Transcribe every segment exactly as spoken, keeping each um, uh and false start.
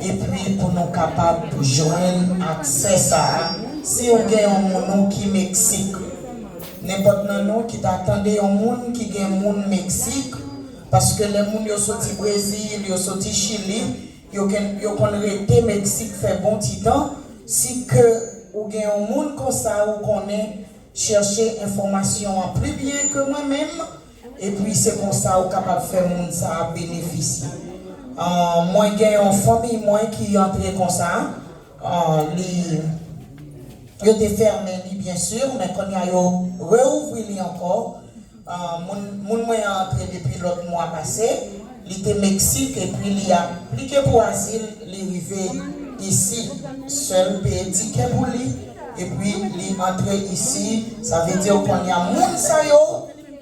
Epi pou nou kapab jwenn aksè sa a, si w gen yon moun ou ki Meksik, nenpòt nan nou ki ta tande yon moun ki gen moun Meksik, paske lè moun yo soti Brezil, yo soti Chili, yo gen, yo konn rete Meksik fè bon ti tan, si ke ou gen yon moun konsa ou konnen, chèche enfòmasyon an pli byen ke mwen menm, epi se konsa ou kapab fè moun sa a benefisye. Ah, mwen gen yon fanmi mwen ki antre konsa, ah, li, yo te fèmen li, byen si, men kounye a yo reouvri li ankò. Ah, moun, moun mwen an antre depi lòt mwa pase, li te Meksik, epi li aplike pou azil, li rive isi. Sè l peye tikè pou li, epi li antre isi. Sa vle di kounye a, moun sa yo,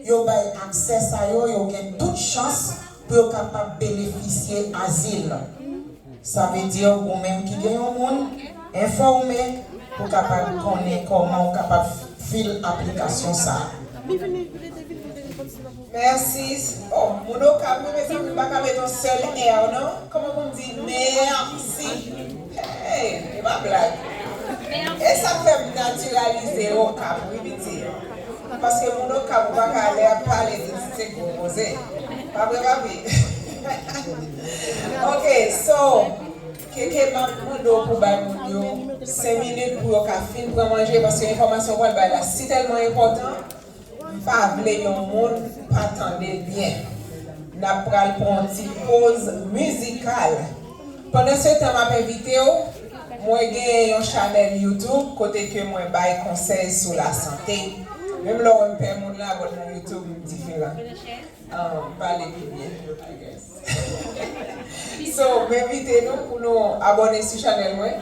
yo bay aksè sa yo, yo gen tout chans pou yo kapab benefisye azil. Sa vle di ou menm ki gen yon moun, enfòme pou kapab konnen kòman ou kapab fil aplikasyon sa a. Mèsi. Oh, moun Okap, wi, mezanmi, m pa ka met yon sèl R, non? Kòman pou m di mèsi? Hey, e pa blag. E sa k fè m natiralize Okap, wi, piti. Paske moun Okap, ou pa ka lè ap pale, li di se gwo koze. Pa vre, papi? Ok, so, Keke, m ap mande w pou bay moun yo senk minit pou yo ka fin pran manje, paske enfòmasyon w pral bay la si tèlman enpòtan, m pa vle yon moun pa tande l byen. N ap pral pran yon ti poz mizikal. Pandansetan, m ap envite w, mwen gen yon chanèl YouTube kote ke mwen bay konsèy sou lasante. Menm lè w wè m pè moun la, bon, nan YouTube, m diferan. Ah, m pale pi byen, I guess. So, m envite nou pou nou abòne sou chanèl mwen.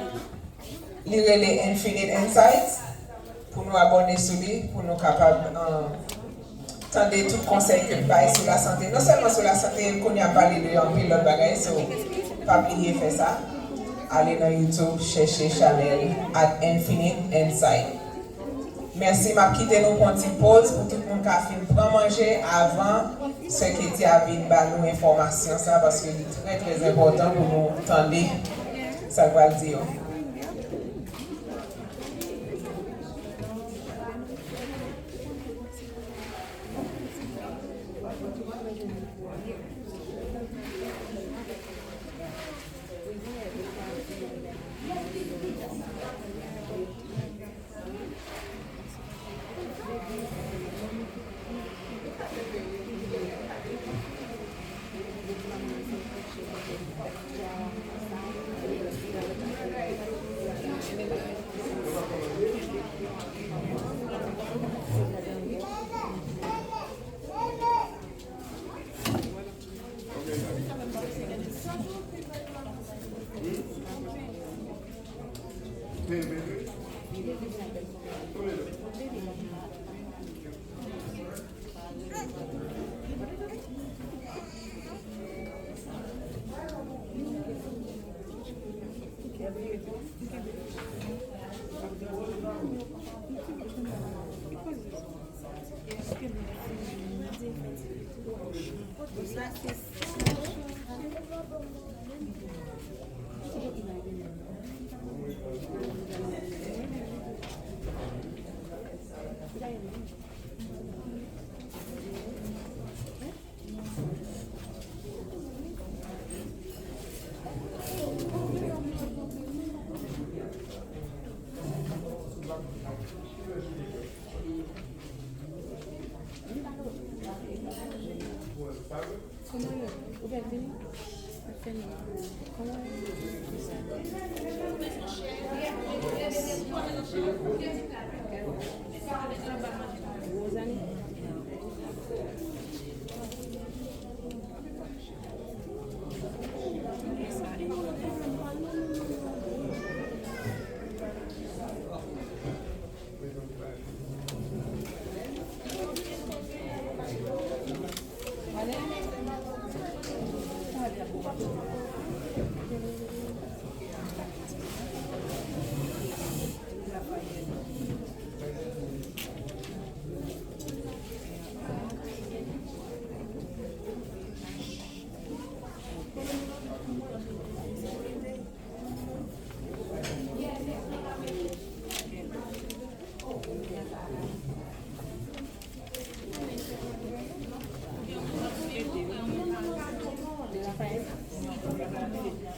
Li rele Infinite Insights. Pou nou abòne sou li, pou nou kapab, ah, tande tout konsèy ke m bay sou lasante. Non sèlman sou lasante, kounye a m pale de anpil lòt bagay, so, pa bliye fè sa. Ale nan YouTube, chèche chanèl at Infinite Insight. Mèsi, m ap kite nou pou yon ti poz pou tout moun ka fin pran manje avan Sè Ketia vin ba nou enfòmasyon sa, paske li trè, trè enpòtan pou nou tande sa l pral di yo.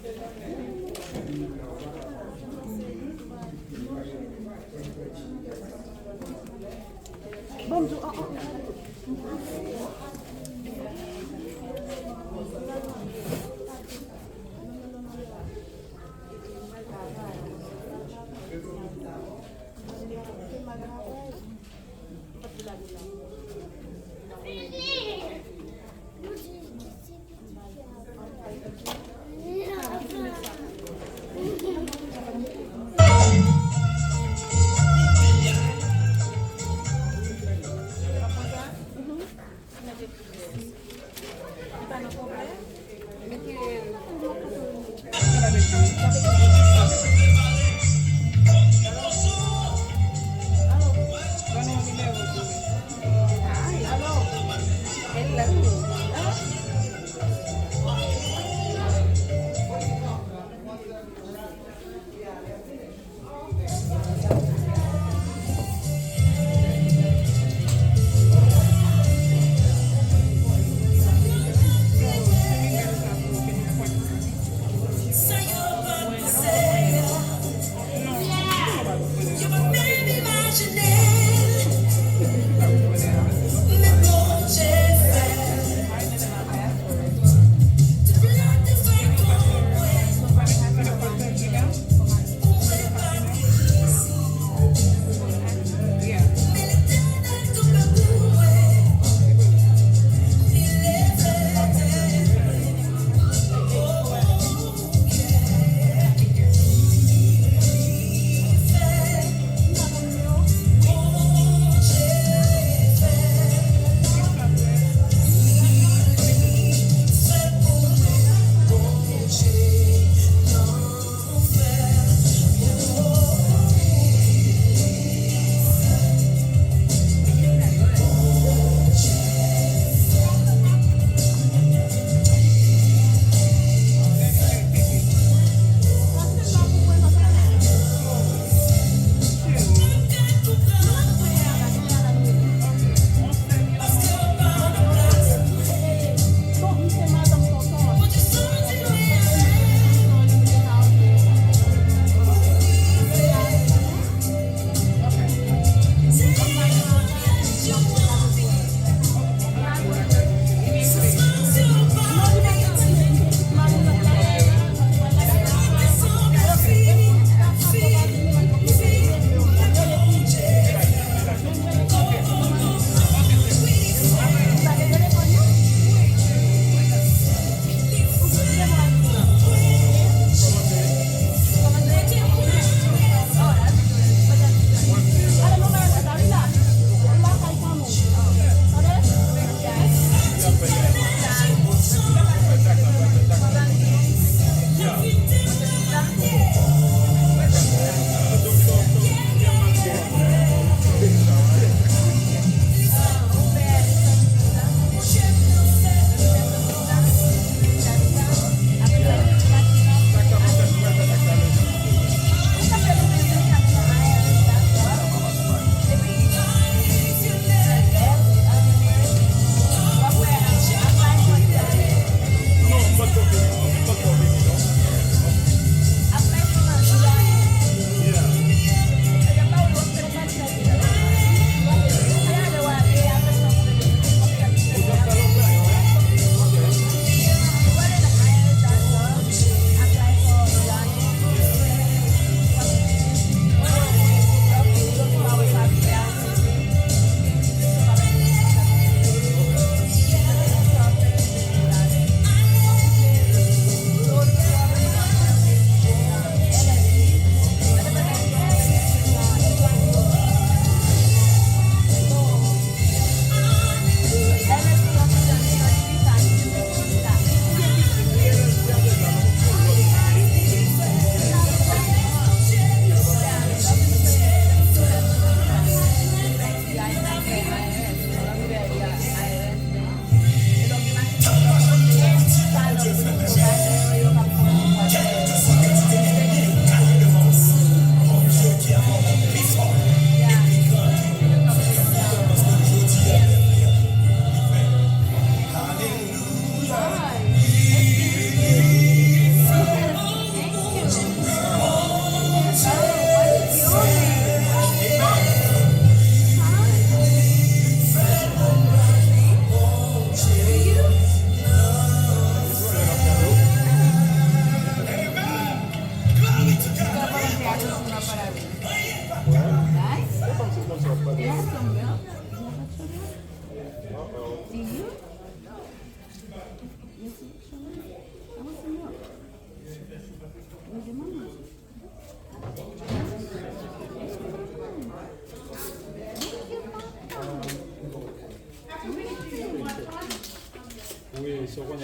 Bon, m di w, an, an.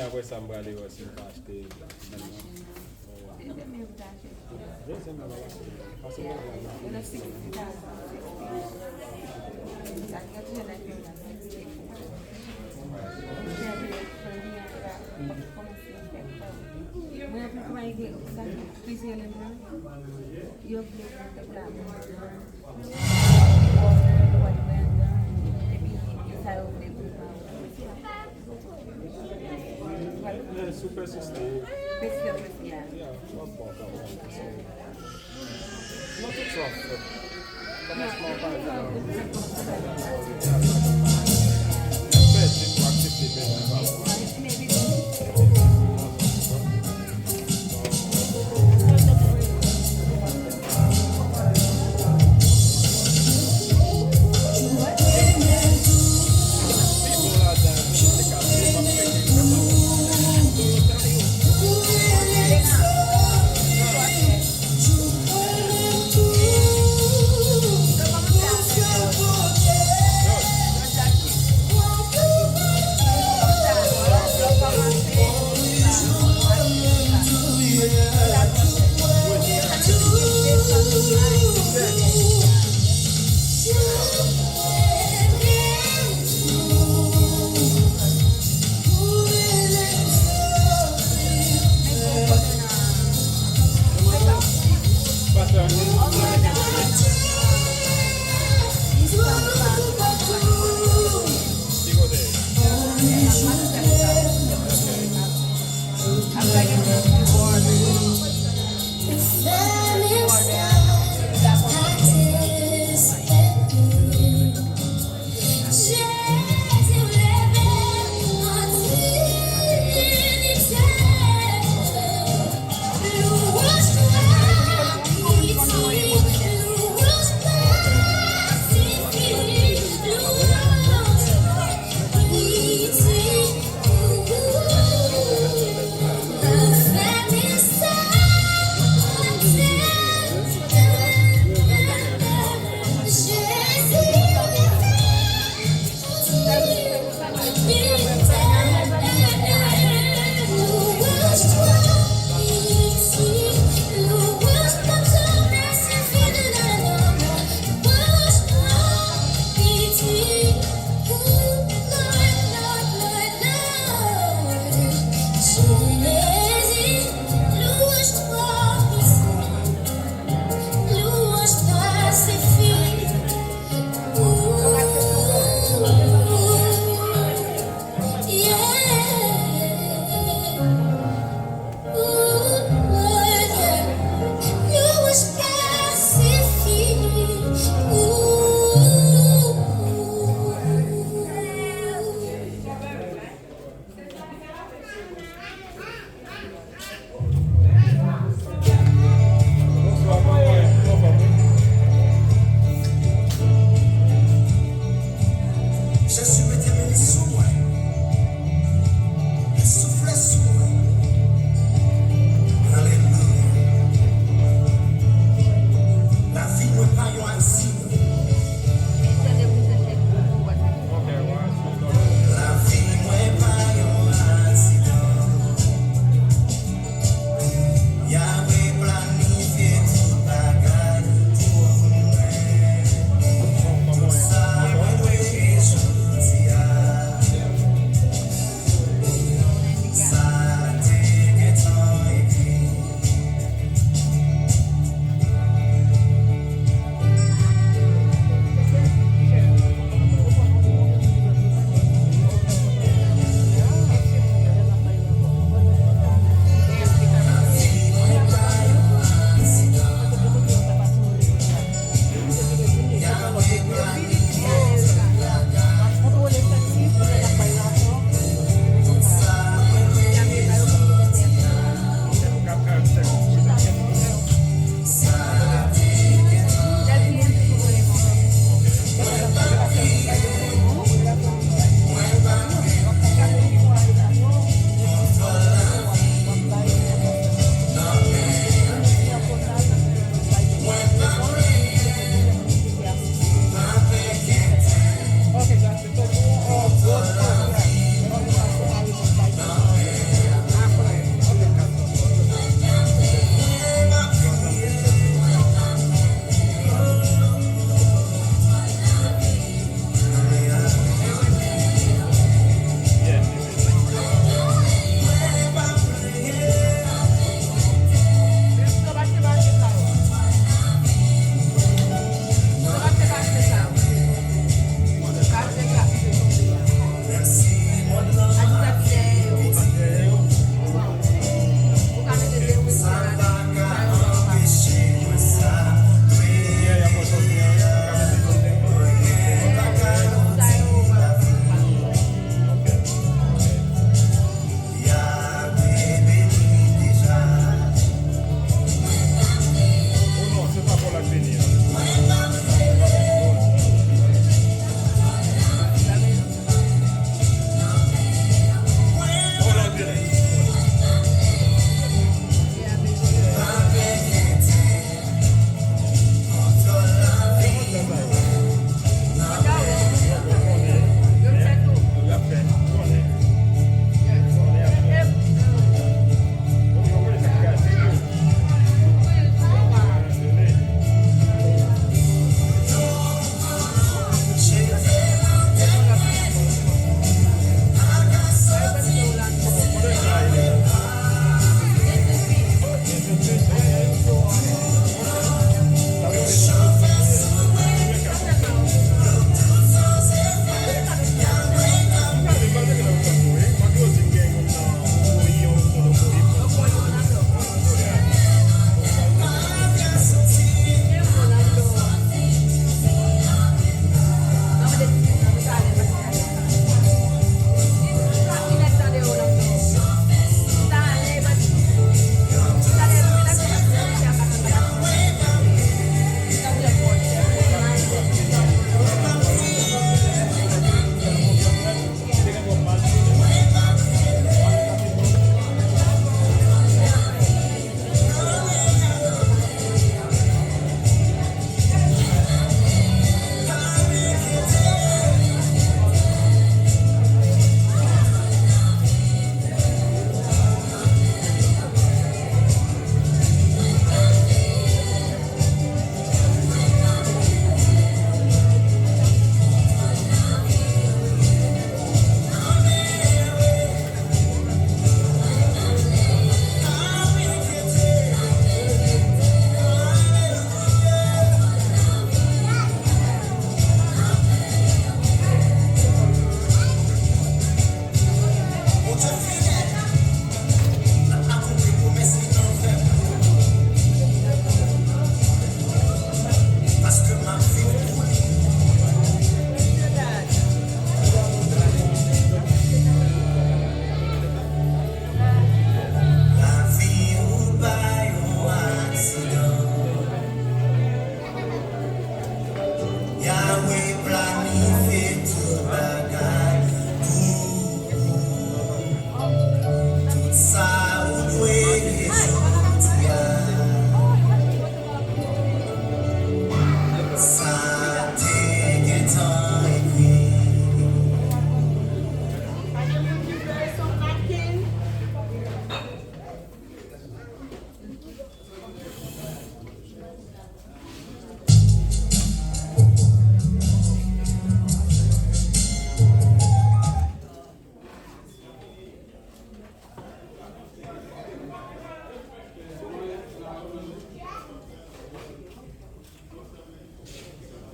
Apre sa, m prale wè si m ka achte menm nan. Dezyèm men ou ta achte. Dezyèm nan, m ap achte. Pase m ap achte. Mwen anpil kòman gen sa ki plizyè lèm nan, yo vle mwen fè la. Epi sa yo vle pou mwen. Super sister. Mesi, mesi a. Yeah, w ap bon kanmenm. Nou tout sa w ap fè. Kòmansman pa pèdi pou aksepte pèdi pa ou.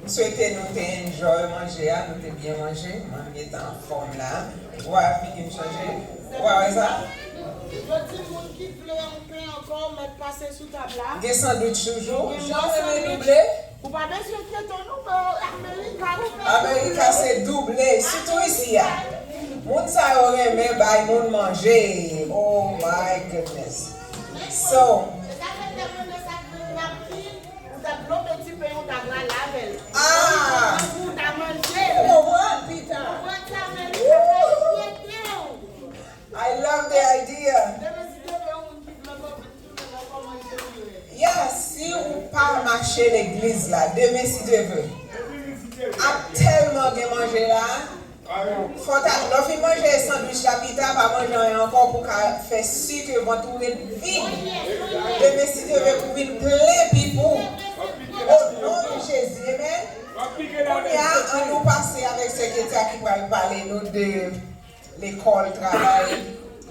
Swete nou te enjoy manje a, nou te byen manje. Mwen m gentan anfòm la. Ou a figi m chanje? Ou a wè sa? Yo di moun ki vle yon pen ankò, mèt pase sou tab la. Gen sandwich toujou. Jan w renmen double. Ou pa bezwen kete non, men Amerika ou fè. Amerika se double, sitou isi a. Moun sa yo renmen bay moun manje. Oh my goodness. So, ou ta plope ti pen, ou ta pral avè l. Ah! Ou ta manje. Ou konprann, pita? Ou konprann sa, men li pa ka enkyete w. I love the idea. Demen si Dye vle, yon moun ki vle konprann tounen nan kò manje li ye. Yeah, si ou pa mache legliz la, demen si Dye vle. Ap tèlman gen manje la. Fò ta, lè w fin manje sandwich la pita, pa manje anyen ankò pou w ka fè si ke vant ou ret vid. Demen si Dye vle pou vin plen pipou. O non de Jezi, amen. Kounye a, ann nou pase avèk sè Ketia ki pral pale nou de lekòl, travay.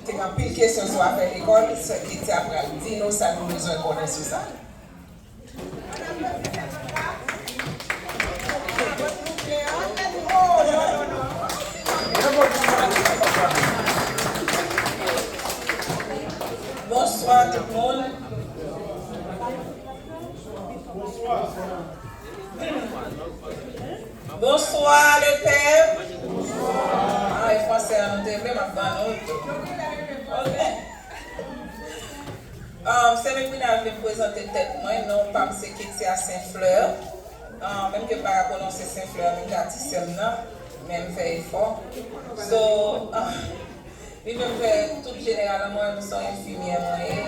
Te gen anpil kesyon sou afè lekòl, sè Ketia pral di nou sa nou bezwen konnen sou sa. Bonswa tout moun. Bonswa, lepèp. Ah, e fransè an nou te vle, m ap ban nou tou. Ok. Um, Sè Mekwina vle m prezante tèt mwen, non pa m se Ketia Saint Fleur. Um, menm ke m pa ka pwononse Saint Fleur, menm jan ti sè m nan, men m fè efò. So, um, li menm fè tout jeneral an mwen, m se yon enfimyè mwen ye.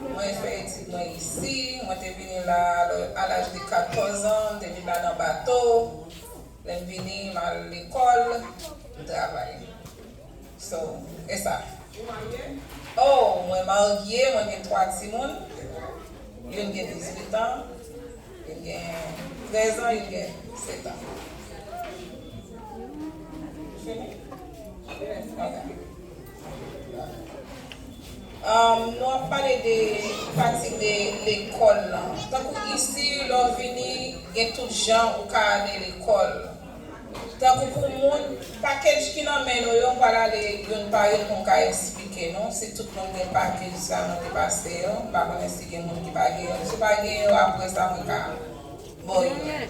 Mwen fè etid mwen isi, mwen te vini la a laj de katòz an, m te vin la nan bato. Lè m vini, m al lekòl, m travay. So, e sa. Ou marye? Oh, mwen marye, mwen gen twa timoun. Youn gen dizuit an, youn gen trèz an, youn gen sèt an. Fini? Ok. Um, nou ap pale de pati de lekòl lan. Tankou isi, lè w vini, gen tout jan ou ka ale lekòl. Tankou pou moun, pakèj ki nan men nou yo, m pral ale youn pa youn pou m ka esplike nou. Si tout moun gen pakèj sa mwen te pase yo, m pa konnen si gen moun ki pa gen yo. Si w pa gen yo, apre sa mwen ka ba w yo.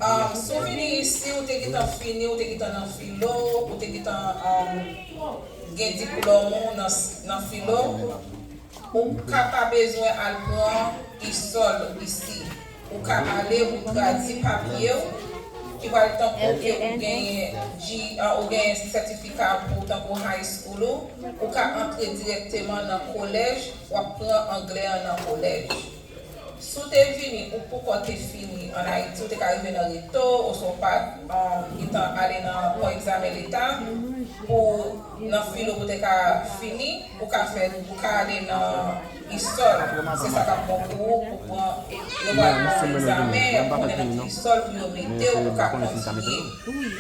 Um, si w vini isi, ou te gentan fini, ou te gentan nan filo, ou te gentan, um, gen diplòm ou nan, nan filo, ou ka pa bezwen al pran isòl isi. Ou ka ale, ou tradui papye w, ki pral tankou ke ou genyen G, uh, ou genyen sètifika pou tankou high school ou, ou ka antre dirèkteman nan kolèj, w ap pran anglè an nan kolèj. Si w te vini, ou poko te fini ann Ayiti, ou te ka rive nan reto, oswa w pa, um, gentan ale nan pran egzamen leta, pou nan filo pou w te ka fini, ou ka fè, ou ka ale nan isòl. Se sa k ap bon pou ou, pou pran, yo pral pran egzamen, y ap konnen nan ki isòl pou yo mete w, ou ka kontinye.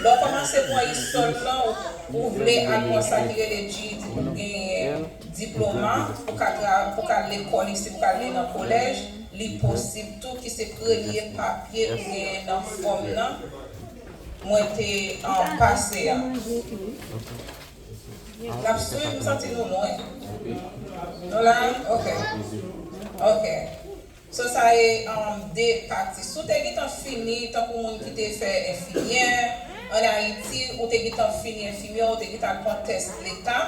Lè w kòmanse pran isòl lan, ou, ou vle al pran sa ki rele G E D pou w genyen diploma, pou ka tra-, pou ka al lekòl isi, pou ka al nan kolèj, li posib tou, ki se premye papye ou genyen nan fòm nan, mwen te, um, pase a. N ap swiv, m santi nou lwen. Nou la? Ok. Ok. So, sa e, um, de pati. Si w te gentan fini, tankou moun ki te fè enfimyè ann Ayiti, ou te gentan fini enfimyè, ou te gentan al pran tès leta,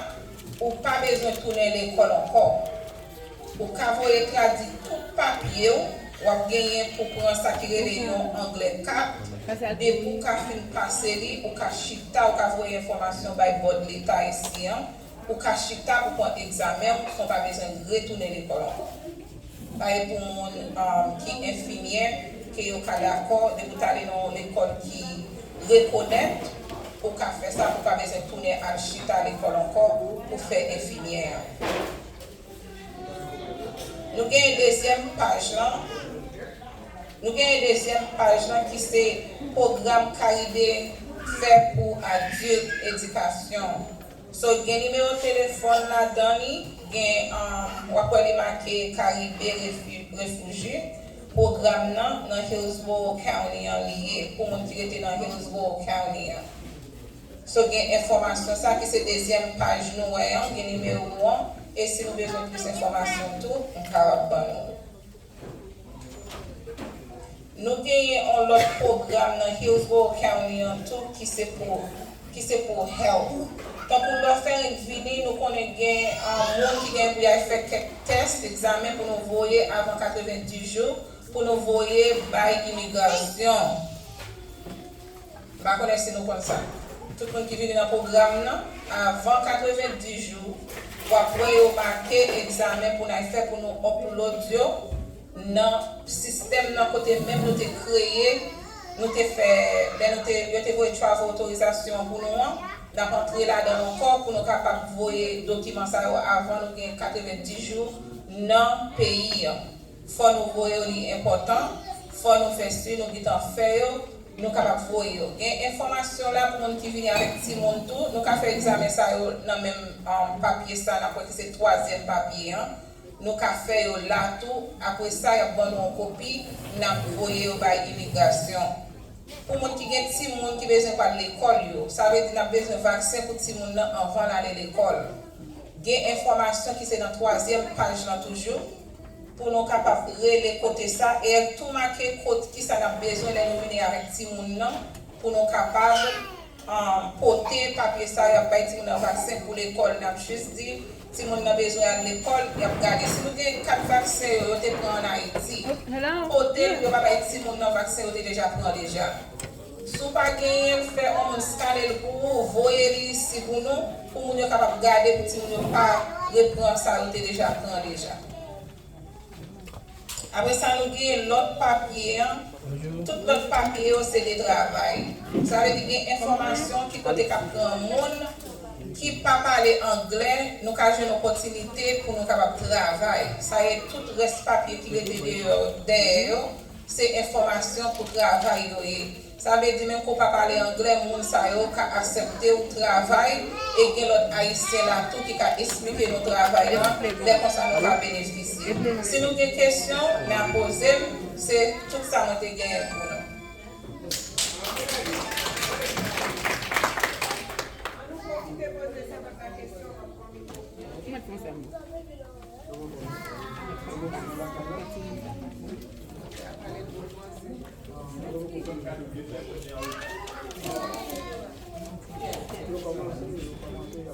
ou pa bezwen tounen lekòl ankò. Ou ka voye tradui tout papye w, w ap genyen pou pran sa ki rele yon anglè kat. Depi w ka fin pase li, ou ka chita, ou ka voye enfòmasyon bay bòd leta isi an, ou ka chita pou pran egzamen w san w pa bezwen retounen lekòl ankò. Paske pou moun, um, ki enfimyè, ke yo ka dakò, depi w t ale nan yon lekòl ki rekonèt, ou ka fè sa, ou pa bezwen tounen al chita lekòl ankò pou fè enfimyè an. Nou genyen dezyèm paj lan. Nou genyen dezyèm paj lan ki se pwogram Karibe fè pou adilt edikasyon. So, gen nimewo telefòn ladan li, gen, um, w ap wè li make Karibe refi-, refuji. pwogram nan, nan Hillsborough County an li ye, pou moun ki rete nan Hillsborough County an. So, gen enfòmasyon sa ki se dezyèm paj nou wè an, gen nimewo an, e si nou bezwen plis enfòmasyon tou, m kapab ban nou. Nou genyen yon lòt pwogram nan Hillsborough County an tou ki se pou, ki se pou health. Tankou lè w fè renk vini, nou konnen gen, um, moun ki gen pou y al fè kèk tès, egzamen pou nou voye avan katrevenndis jou, pou nou voye bay imigrasyon. M pa konnen si nou konn sa. Tout moun ki vini nan pwogram nan, avan katrevenndis jou, w ap wè yo make egzamen pou n al fè pou nou upload yo nan sistèm nan kote menm nou te kreye, nou te fè, lè nou te, yo te voye travel otorizasyon an pou nou an, n ap antre ladan l ankò pou nou kapab voye dokiman sa yo avan nou gen katrevenndis jou nan peyi an. Fò nou voye yo, li enpòtan. Fò nou fè si nou gentan fè yo, nou kapab voye yo. Gen enfòmasyon la pou moun ki vini avèk timoun tou. Nou ka fè egzamen sa yo nan menm, um, papye sa, n ap wè ki se twazyèm papye an. Nou ka fè yo la tou. Apre sa, y ap ban nou yon kopi, n ap voye yo bay imigrasyon. Pou moun ki gen timoun ki bezwen pral lekòl yo, sa vle di n ap bezwen vaksen pou timoun nan anvan l ale lekòl. Gen enfòmasyon ki se nan twazyèm paj lan toujou, pou nou kapab rele kote sa, e tou make kot kisa n ap bezwen lè nou vini avèk timoun nan, pou nou kapab, um, pote papye sa y ap bay timoun nan vaksen pou lekòl, n ap jis di, timoun nan bezwen al lekòl, y ap gade. Si nou gen kat vaksen yo, yo te pran ann Ayiti, pote l, yo pa bay timoun nan vaksen, yo te deja pran deja. Si w pa genyen l, fè yon moun skane l pou ou, voye li isi pou nou, pou moun yo kapab gade, pou timoun yo pa repran sa yo te deja pran deja. Apre sa, nou gen lòt papye an. Tout lòt papye yo se de travay. Sa vle di gen enfòmasyon ki kote k ap pran moun ki pa pale anglè, nou ka jwenn opòtinite pou nou kapab travay. Sa ye tout rès papye ki rete deyò, dèyè yo, se enfòmasyon pou travay yo ye. Sa vle di menm ke w pa pale anglè, moun sa yo ka aksepte w travay, e gen lòt Ayisyen la tou ki ka esplike nou travay lan, lè konsa nou ka benefisye. Si nou gen kesyon, n a poze m, se tout sa mwen te genyen pou nou.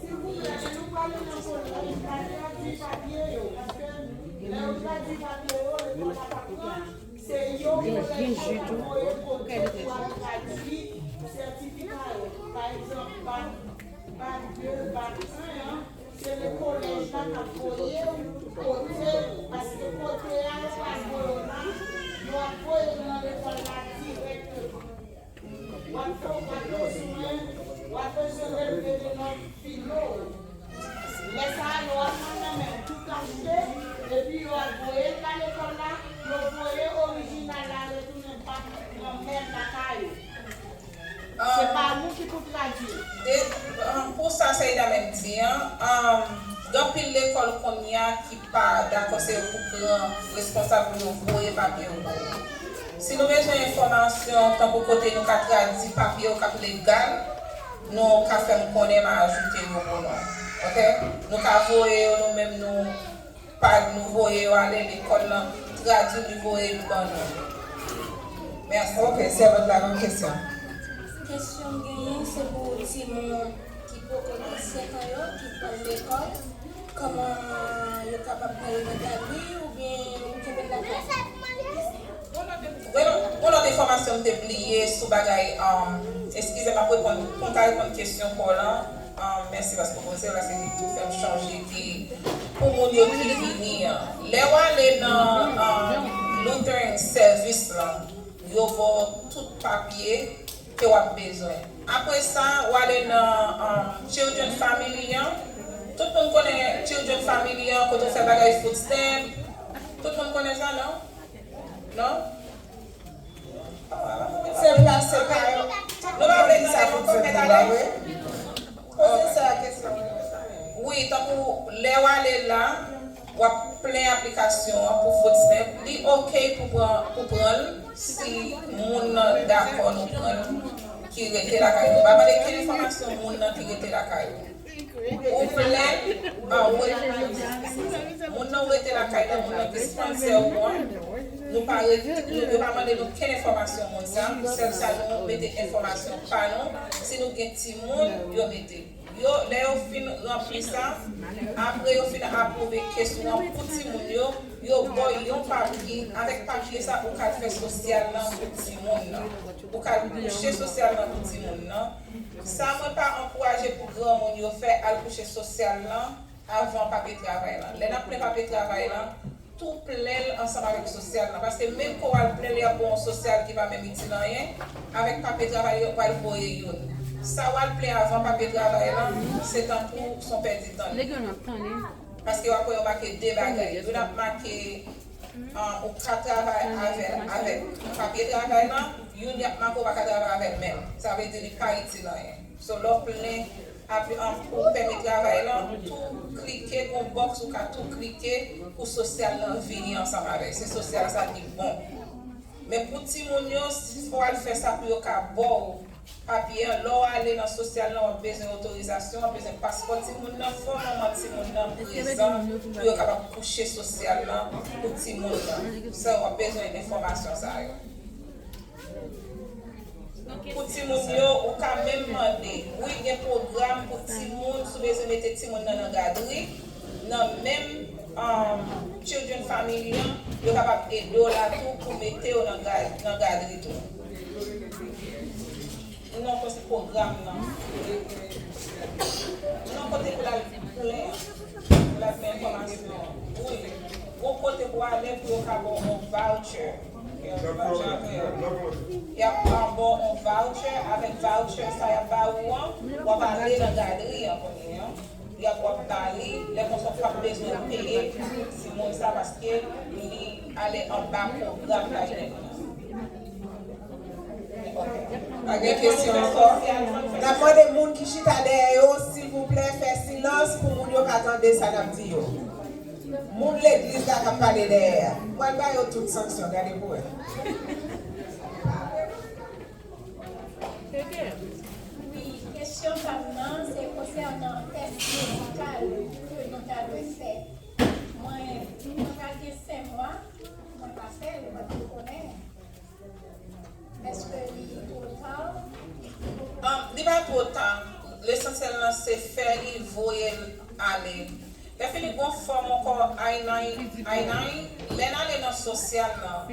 Silvouplè, si nou prale nan pwogram, tradui papye yo, paske lè yo tradui papye yo, lekòl la pa pran. Se yo kolèj la k ap voye kote pou al tradui sètifika yo. Pa egzanp, bak, bak de, bak en an, se le kolèj la k ap voye w kote, paske kote a yo pral voye w la, yo ap voye w nan lekòl la dirèkteman. W ap fè, w ap bezwen, w ap bezwen relve de nòt filo. Lè sa a, yo ap mande men w tout achte, epi yo ap voye l ba lekòl la, yo voye orijinal la retounen ba granmè l lakay ou. Se pa nou ki pou tradui. De, um, pou sa Saïda menm di an, um, gen anpil lekòl kounye a ki pa dakò se yo pou pran responsab pou yo voye papye yo ba w. Si nou bezwen enfòmasyon tankou kote nou ka tradui papye yo k ap legal, nou ka fè m konnen, m a ajoute yo pou nou. Oke? Nou ka voye yo nou menm, nou pa nou voye yo ale, lekòl lan tradui li voye li ban nou. Mèsi. Oke, sèvant la gen yon kesyon. Kesyon m genyen, se pou timoun ki poko gen senk an yo, ki pral lekòl. Kòman yo kapab pran yo nan gari oubyen yo kenbe l lakay? Gon lòt, gon lòt enfòmasyon m te bliye sou bagay, um, eskize m, m ap reponn, pou m ka reponn kesyon pa w lan. Um, mèsi paske w poze l la, se li tou fè m chonje ki pou moun yo ki vini an. Lè w ale nan, um, Lutheran Service lan, yo ba w tout papye ke w ap bezwen. Apre sa, w ale nan, um, Children Family an. Tout moun konnen Children Family an, kote w fè bagay food stamp. Tout moun konnen sa, non? Non? Se plase pa yo. Nou pa vle tande, fè mèt ale. Poze sè a kesyon. Wi, tankou lè w ale la, w ap plen aplikasyon an pou food stamp. Li Ok pou pran, pou pran l, si moun nan dakò nou pran l, ki rete lakay nou. Pa mande kenn enfòmasyon moun nan ki rete lakay ou. Ou plen, ah, wi. Moun nan ou rete lakay nan, moun nan ki sponsè ou an, nou pa rete, nou, yo pa mande nou kenn enfòmasyon moun sa, sèl sa nou mete enfòmasyon pa nou, si nou gen timoun, yo mete. Yo, lè yo fin ranpli sa, apre yo fin apwouve kesyon an pou timoun yo, yo ba w yon papye. Avèk papye sa, ou ka al fè sosyal lan pou timoun nan. Ou ka al kouche sosyal lan pou timoun nan. Sa mwen pa ankouraje pou granmoun yo fè, al kouche sosyal lan avan papye travay lan. Lè n ap plen papye travay lan, tou plen l ansanm avèk sosyal lan. Paske menm ke w al plen l, y ap ba w yon sosyal ki pa menm itil anyen. Avèk papye travay yo, yo pral voye youn. Sa w al plen avan papye travay lan, se tankou s on pèdi tan. Nèg yo nan tan li. Paske w ap wè yo make de bagay. Youn ap make, ah, ou ka travay avè l avèk papye travay lan, youn y ap make ou pa ka travay avè l menm. Sa vle di li pa itil anyen. So, lè w plen, apre, an, pou pèmèt travay lan, tou klike, gon bòks ou ka tou klike pou sosyal lan vini ansanm avè l. Se sosyal sa ki bon. Men pou timoun yo, si fò w al fè sa pou yo ka ba w papye an, lè w ale nan sosyal lan, w ap bezwen otorizasyon, w ap bezwen paspò timoun nan, fò manman timoun nan prezan pou yo kapab kouche sosyal lan pou timoun nan. Sa, w ap bezwen enfòmasyon sa yo. Pou timoun yo, ou ka menm mande. Wi, gen pwogram pou timoun, si w bezwen mete timoun nan nan gadri, nan menm, um, Children Family an, yo kapab ede w la tou pou mete w nan ga-, nan gadri tou. Non, kon se pwogram nan. Non, kote pou l al plen. Pou l ap gen enfòmasyon. Wi. Gon kote pou ale pou yo ka ba w yon voucher. Jan kreyòl. Y ap ba w yon voucher. Avèk voucher sa y ap ba ou an, w ap ale nan gadri an kounye a. Y ap, w ap ba li. Lè konsa w p ap bezwen peye pou timoun sa paske li ale anba pwogram la. Pa gen kesyon ankò? N ap mande moun ki chita dèyè yo, silvouplè, fè silans pou moun yo ka tande sa n ap di yo. Moun legliz la k ap pale dèyè a, m pral ba yo tout sanksyon, gade pou wè. Wi, kesyon pa m nan, se konsènan tès medikal ke nou ta dwe fè. Mwen, mwen pral gen senk mwa, mwen pa fè l, mwen pa konnen. Èske li twò ta? Um, li pa twò ta. Lesansyèl lan se fè li, voye l ale. Lè fini gon fòm ankò, I nine, I nine, lè n ale nan sosyal lan,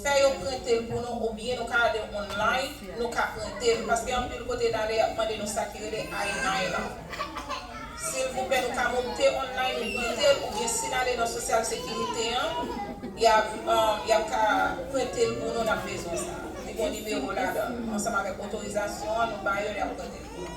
fè yo prente l pou nou, oubyen nou ka ale online, nou ka prente l. Paske anpil kote n ale, y ap mande nou sa ki rele I nine lan. Silvouplè, nou ka monte online, nou prente l, oubyen si n ale nan sosyal sekirite an, y ap, um, y ap ka prente l pou nou, n ap bezwen sa. Li gon nimewo ladan, ansanm avèk otorizasyon an, nou ba yo, y ap prente l pou nou.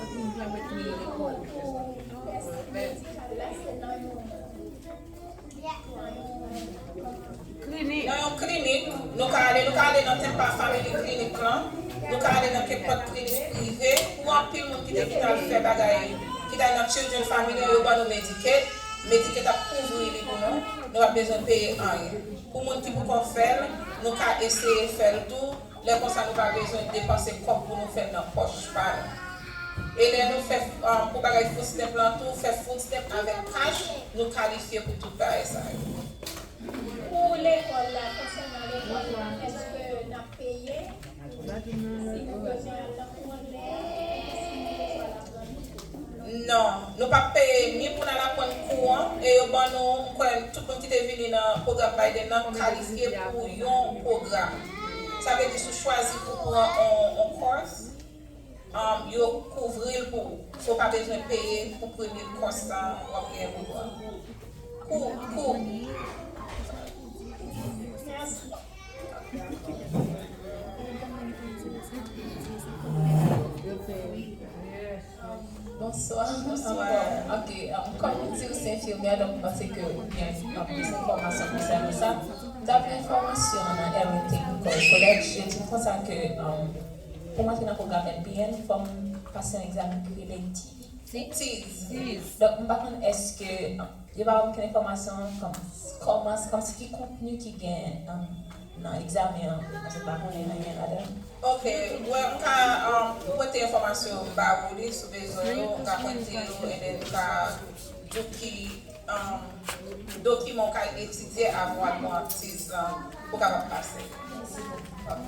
Nan yon klinik, nou ka ale, nou ka ale nan Tempa Family Clinic lan, nou ka ale nan kenpòt klinik prive, pou anpil moun ki te, ki t al fè bagay, ki t al nan Children Family an, yo ban nou Medicaid, Medicaid ap kouvri li pou nou, nou p ap bezwen peye anyen. Pou moun ki poko fè l, nou ka eseye fè l tou, lè konsa nou pa bezwen depanse kòb pou nou fè l nan pòch pa nou. E lè nou fè, um, pou bagay food stamp lan tou, fè food stamp avèk kach, nou kalifye pou tout bagay sa yo. Pou lekòl la, konsènan lekòl la, èske n ap peye? Si nou bezwen al nan pwofesè, si nou bezwen al aprann? Non, nou p ap peye ni pou n al aprann kou an, e yo ban nou, m kwè, tout moun ki te vini nan pwogram Biden nan kalifye pou yon pwogram. Sa vle di, si w chwazi pou pran on, on kòs, um, yo kouvri l pou ou. So, w pa bezwen peye pou premye kòs sa w ap genyen pou pran. Kou, kou. Bonswa. Bonswa. Ok, um, kòm ou di ou se enfimyè, donk m panse ke ou gen, um, plis enfòmasyon konsènan sa. Daprè enfòmasyon nan Aaron Technical College, yo di m konsa ke, um, pou m antre nan pwogram N P N, fò m pase yon egzamen ki rele TEAS. TEAS. Donk, m pa konn èske, um, Yo pa ban m okenn enfòmasyon kòm, kòman, kòmsi ki kontni ki gen, um, nan egzamen an, paske m pa konnen anyen ladan l. Ok, well, m ka, um, pote enfòmasyon yo, m ba ou li, si w bezwen yo, m ka prente yo, and then m ka di w ki, um, dokiman w ka etidye avan w al nan Artis lan pou w kapab pase. Ok.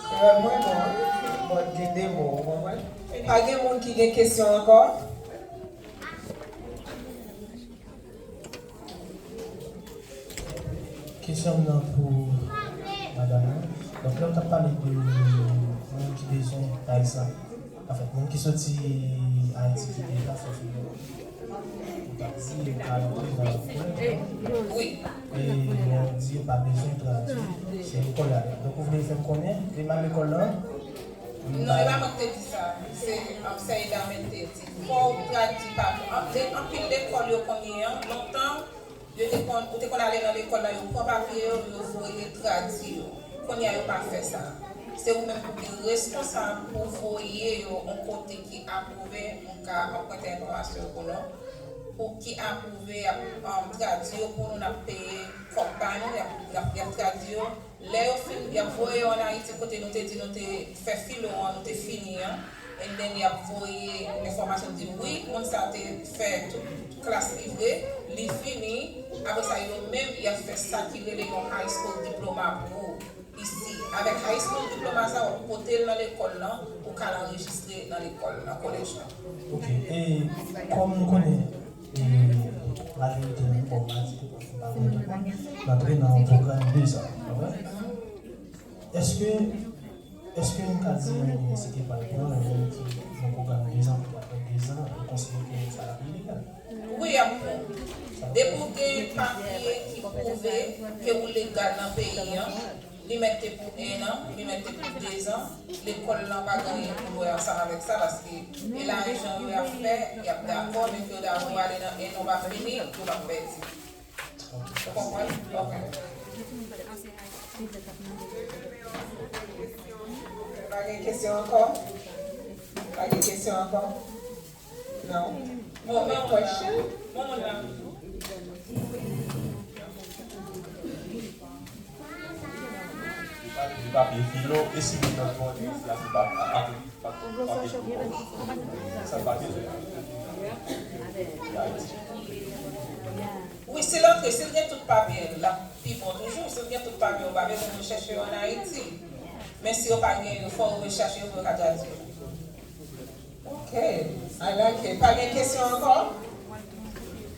Kreyòl mwen bon, wi. Bon, gen de mo, ou konprann? Pa gen moun ki gen kesyon ankò? Kesyon m nan pou madanm nan. Donk, lè w t ap pale de moun ki bezwen, pa egzanp, anfèt, moun ki soti Ayiti ki deja fè filo, ou t ap di yo ka rantre nan lekòl. Wi. E lè w di yo pa bezwen tradui, se lekòl la. Donk, ou vle fè m konnen, demann lekòl lan? Non, e pa mwen ki te di sa. Se, um, Seyda menm te di. Fò w tradui pa tou. An-, de, anpil lekòl yo kounye an, lontan, yo te konn, ou te konn ale nan lekòl la, yo pran papye yo, yo voye tradui yo. Kounye a, yo pa fè sa. Se ou menm pou gen responsab pou voye yo yon kote ki apwouve, m ka anprente enfòmasyon yo pou nou, pou ki apwouve, y ap, um, tradui yo pou nou, n ap peye kòb pa nou, y ap, y ap, y ap tradui yo. Lè yo fin, y ap voye yo ann Ayiti kote nou te di nou te fè filo an, nou te fini an. And then y ap voye enfòmasyon di wi, moun sa te fè tout klas li vre, li fini. Apre sa, yo menm, y ap fè sa ki rele yon high school diploma pou ou isi. Avèk high school diploma sa, w ap pote l nan lekòl lan, ou ka al anrejistre nan lekòl, nan kolèj lan. Ok, e kòm nou konnen, e, majorite nan lekòl, majorite nan lekòl, nou antre nan yon pwogram dezan, pa vre? Èske, èske nou ka di yon inivèsite, pa egzanp, yon moun ki nan pwogram dezan, ki apre dezan, ou konsidere ke sa ap ilegal? Wi, y ap pran. Depi w gen papye ki pwouve ke ou legal nan peyi an, li mèt te pou ennan, li mèt te pou dezan, lekòl lan pa gen anyen pou l wè ansanm avèk sa, paske e lajan yo y ap fè, y ap dakò, men ke yo dakò ale nan ennan, w pa fini, yo p ap pèdi. Ou konprann? Ok. Pa gen kesyon ankò? Pa gen kesyon ankò? Non. Bon, men, bon, bon, bon. Li pa, li pa byen filo, e si li nan yon enstitiyasyon pa, pa, pa, pa byen filo, sa pa byen filo. Wi, si l antre, si l gen tout papye l, l ap pi bon toujou. Si l gen tout papye, ou pa bezwen chèche yo ann Ayiti. Men si yo pa gen yo, fò ou rechèche yo pou yo ka tradui yo. Ok, I like it. Pa gen kesyon ankò?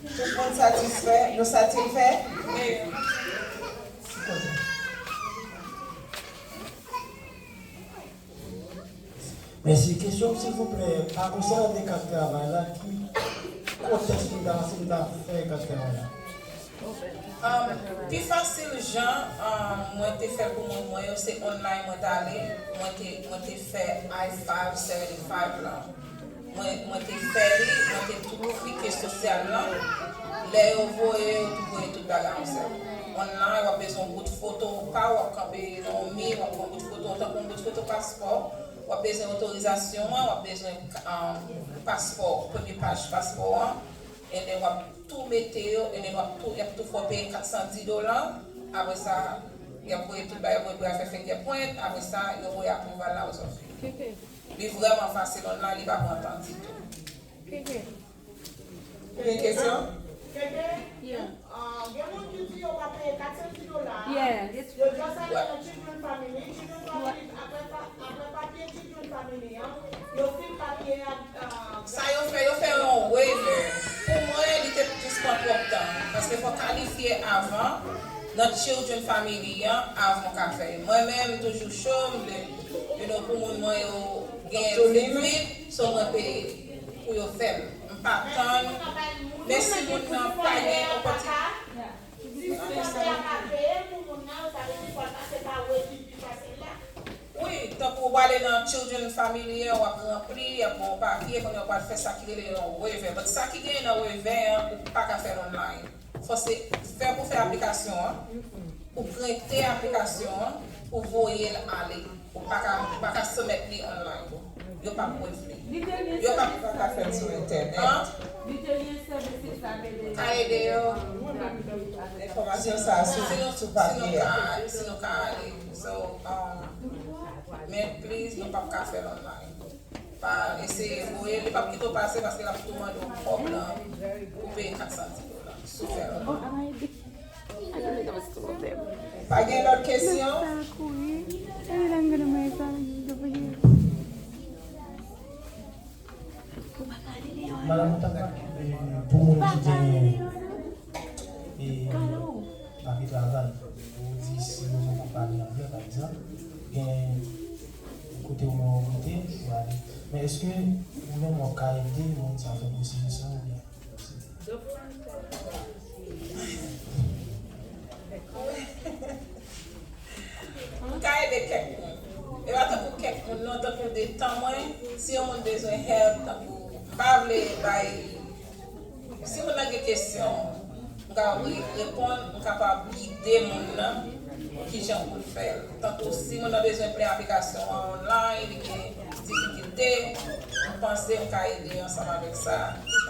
Tout moun satisfè? Nou satisfè? Mèsi. Kesyon, silvouplè, pa konsènan de kat travay la, ki kontèks nou ta, si nou ta fè kat travay la? Um, pi fasil jan, um, mwen te fè l pou moun mwen yo, se online mwen t ale, mwen te, mwen te fè I five seventy-five lan. Mwen, mwen te fè li, mwen te tou klike sosyal lan. Lè yo voye, yo tou voye tout bagay ansanm. Online, w ap bezwen yon bout foto pa w, w ap kanpe nan yon mi, w ap pran bout foto, tankou yon bout foto paspò. W ap bezwen otorizasyon an, w ap bezwen, um, paspò, premye paj paspò an. And then w ap tou mete yo, and then w ap tou, y ap tou fè w peye kat san dis dola. Apre sa, y ap voye tout bagay, voye pou y al fè fingerprint. Apre sa, yo voye approval la, ou sòti. Li vrèman fasil online, li pa pran tan ditou. Gen kesyon? Ah, gen moun ki di yo pa peye kat san dis dola. Yo just ale nan Children Family. Children Family, apre pa, apre papye Children Family an, yo fil papye a, ah, sa yo fè, yo fè yon waiver. Pou mwen, li te jis pran twòp tan. Paske fò w kalifye avan, nan Children Family an, avan w ka fè. Mwen menm, m toujou cho, m vle, you know, pou moun mwen yo gen limit, so mwen peye pou yo fè l. M pa tann, men si moun nan pa gen opòtinite. Si sanblè a pa peye pou moun nan, sa vle di fò l pase pa wout ki pi fasil la. Wi, tankou w prale nan Children Family an, w ap ranpli, y ap ba w papye, kounye a w pral fè sa ki rele yon revè. But sa ki genyen nan revè an, ou pa ka fè l online. Fò se fè pou fè aplikasyon an, ou prente aplikasyon an, ou voye l ale. Ou pa ka, ou pa ka soumèt li online. Yo p ap wè li. Yo p ap. Ou pa ka fè l sou entènèt. An? Ka ede yo. Enfòmasyon sa a sou, sou papye a. Si nou ka ale. So, um, men please, nou p ap ka fè l online. Pa eseye voye, li p ap kite w pase paske l ap tou mande w kòb lan pou peye kat san dis dola. Si w fè l online. Pa gen lòt kesyon? Madanm, ou ta ka, eh, pou moun ki gen, eh, papye travay, ou di si yo poko pale anglè, pa egzanp, gen kote ou menm ou rete, ou ale. Men èske ou menm w ap ka ede moun sa fè pwosedi sa oubyen? M ka ede kèk moun. E pa tankou kèk moun, non, tankou de tan mwen, si yon moun bezwen help, tankou, m pa vle bay, si moun nan gen kesyon, m ka re-, reponn, m kapab gide moun nan kijan pou l fè l. Tankou si moun nan bezwen plen aplikasyon an online, li gen difikilte, m panse m ka ede ansanm avèk sa,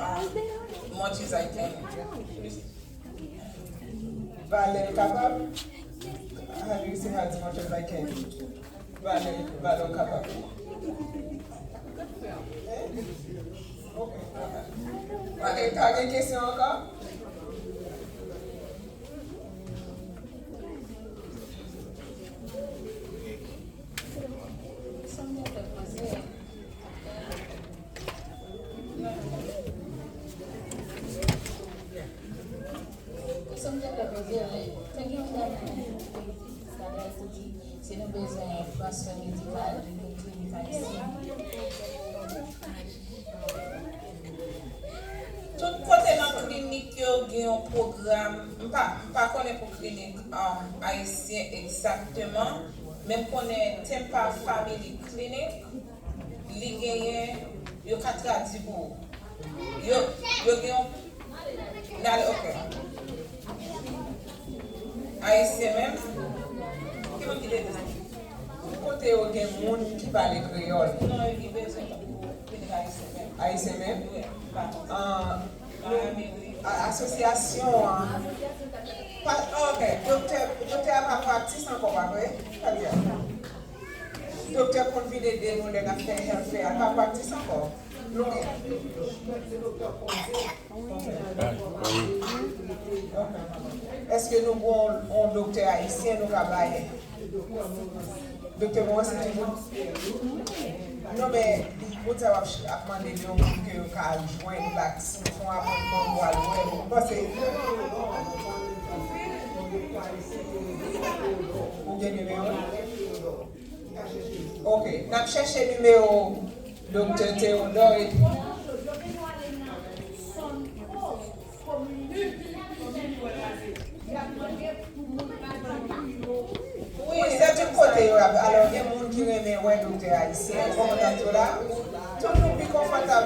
um, much as I can. Valè kapab? How do you say how much as I can? Valè, valè kapab. Ok. Ok, pa gen kesyon ankò? Kòm m te poze, te gen yon dam ki te di si nou bezwen transfè medikal, nou gen klinik ayisyen. Tout kote nan klinik yo gen yon pwogram, m pa, m pa konnen pou klinik, um, ayisyen egzakteman, men m konnen Tampa Family Clinic, li genyen, yo ka tradui pou ou. Yo, yo gen yon, n ale, ok. Ayisyen menm? Ki moun ki te di? Kote yo gen moun ki pale kreyòl? Non, yo ki bezwen pou klinik ayisyen menm. Ayisyen menm? Wi, pa. Ah, nou, a-, asosyasyon an. Pa, ok, doktè, doktè a pa praktis ankò, pa vre? Sa di a? Doktè konn vin ede nou lè n ap fè health fair a, pa praktis ankò. Nou gen. Èske nou gen yon, yon doktè ayisyen nou ka bay? Doktè Moran se toujou. Non, men, moun sa yo ap, ap mande de yon moun ke yo ka jwenn la, si w fè yon apòtman, ou al wè l. Ou panse, ou gen nimewo l? Ok, n ap chèche nimewo Doktè Theodore epi. Wi, se tout kote yo ap. Alò, gen moun ki renmen wè doktè ayisyen. Konfòtab yo la. Tout moun pi konfòtab.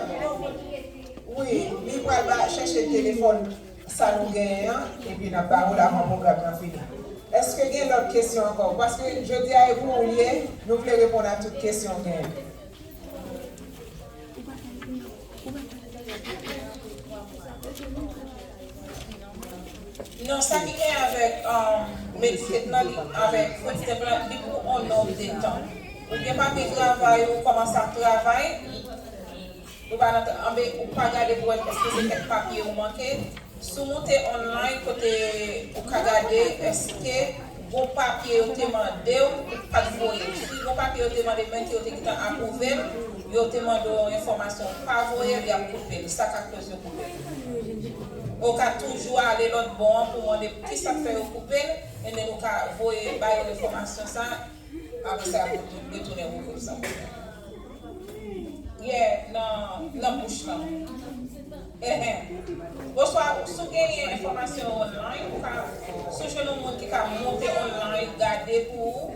Wi, li pral ba, chèche telefòn sa nou genyen an, epi n ap ba ou l avan pwogram nan fini. Èske gen lòt kesyon ankò? Paske jodi a e pou ou l ye, nou vle reponn a tout kesyon w genyen. Non, sa ki gen avèk, um, Medicaid nan, li avèk food stamp lan, li pou on nonb de tan. Ou gen papye travay, ou kòmanse ap travay, ou pa nan, anben, ou pa gade pou wè èske se kèk papye ou manke. Si w moute online kote ou ka gade èske gon papye yo te mande w, ou pa t voye. Si gon papye yo te mande men ke yo te gentan apwouve l, yo te mande w yon enfòmasyon ou pa voye l, y ap koupe l. Sa ka koz yo koupe l. Ou ka toujou ale lòt bò an pou mande kisa k fè yo koupe l, and then ou ka voye ba yo enfòmasyon sa, apre sa y ap retounen ouvri l san pwoblèm. Yeah, nan, nan bouch lan. Oswa, si w genyen enfòmasyon online, ou ka, si w jwenn yon moun ki ka monte online, gade pou ou,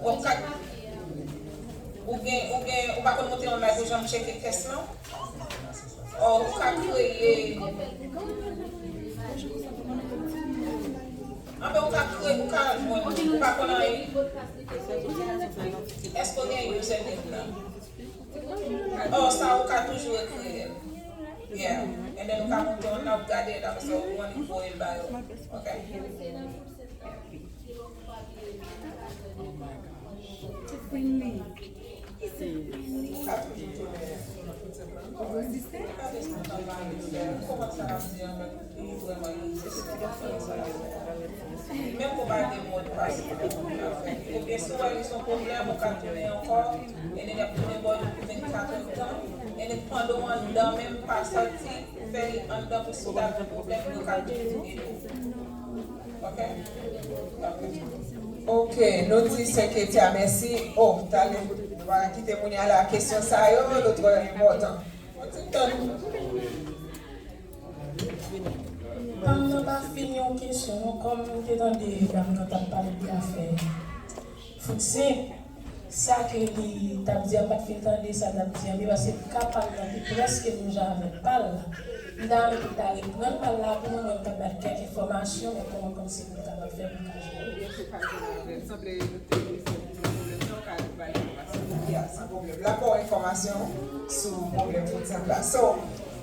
w ap ka, ou gen, ou gen, ou pa konn monte online pou janm tcheke kès lan, o, ou ka kreye, anben, ou ka kreye, ou ka jwenn, ou pa konn anyen. Èske w gen username lan? O, sa ou ka toujou ekriyel. Yeah. And then ou ka monte yon nan, ou gade la, paske ou annik voye l ba yo. Ok? Ou ka toujou tounen. Ou ka desann nan mari fè. Ou konprann sa m ap di an, men li vrèman itil. Menm pou pa gen mòdpas, oubyen si w wè li se yon pwoblèm, ou ka tounen ankò, e nèg ap tounen bò yo pou vennkat èdtan, e nèg pandan w anndan menm pa sòti, fè li anndan pou si w ta gen pwoblèm, yo ka toujou ede w. Ok? Ok, nou di Sè Ketia mèsi. Oh, talè, nou pa kite moun yo ale ak kesyon sa yo, yo twò enpòtan. Yon ti tan. Tann nan pa fin yon kesyon, non, kòm m te tande dam nan t ap pale de afè food stamp, sa ke li t ap di a, m pa t fin tande sa l t ap di a byen, paske ka pa l la, li prèske menm jan avèk pa l la. M ta renmen pou l ta reprann pa l la pou mwen, mwen m ta bay kèk enfòmasyon, men kòman kòmsi pou l kapab fè pou l ka jere. Ou byen fè pa jere avè l. Sanble nou te di se pou pwoblèm nan, ou ka bay enfòmasyon. Ya, san pwoblèm. L ap ba w enfòmasyon sou pwoblèm food stamp la. So,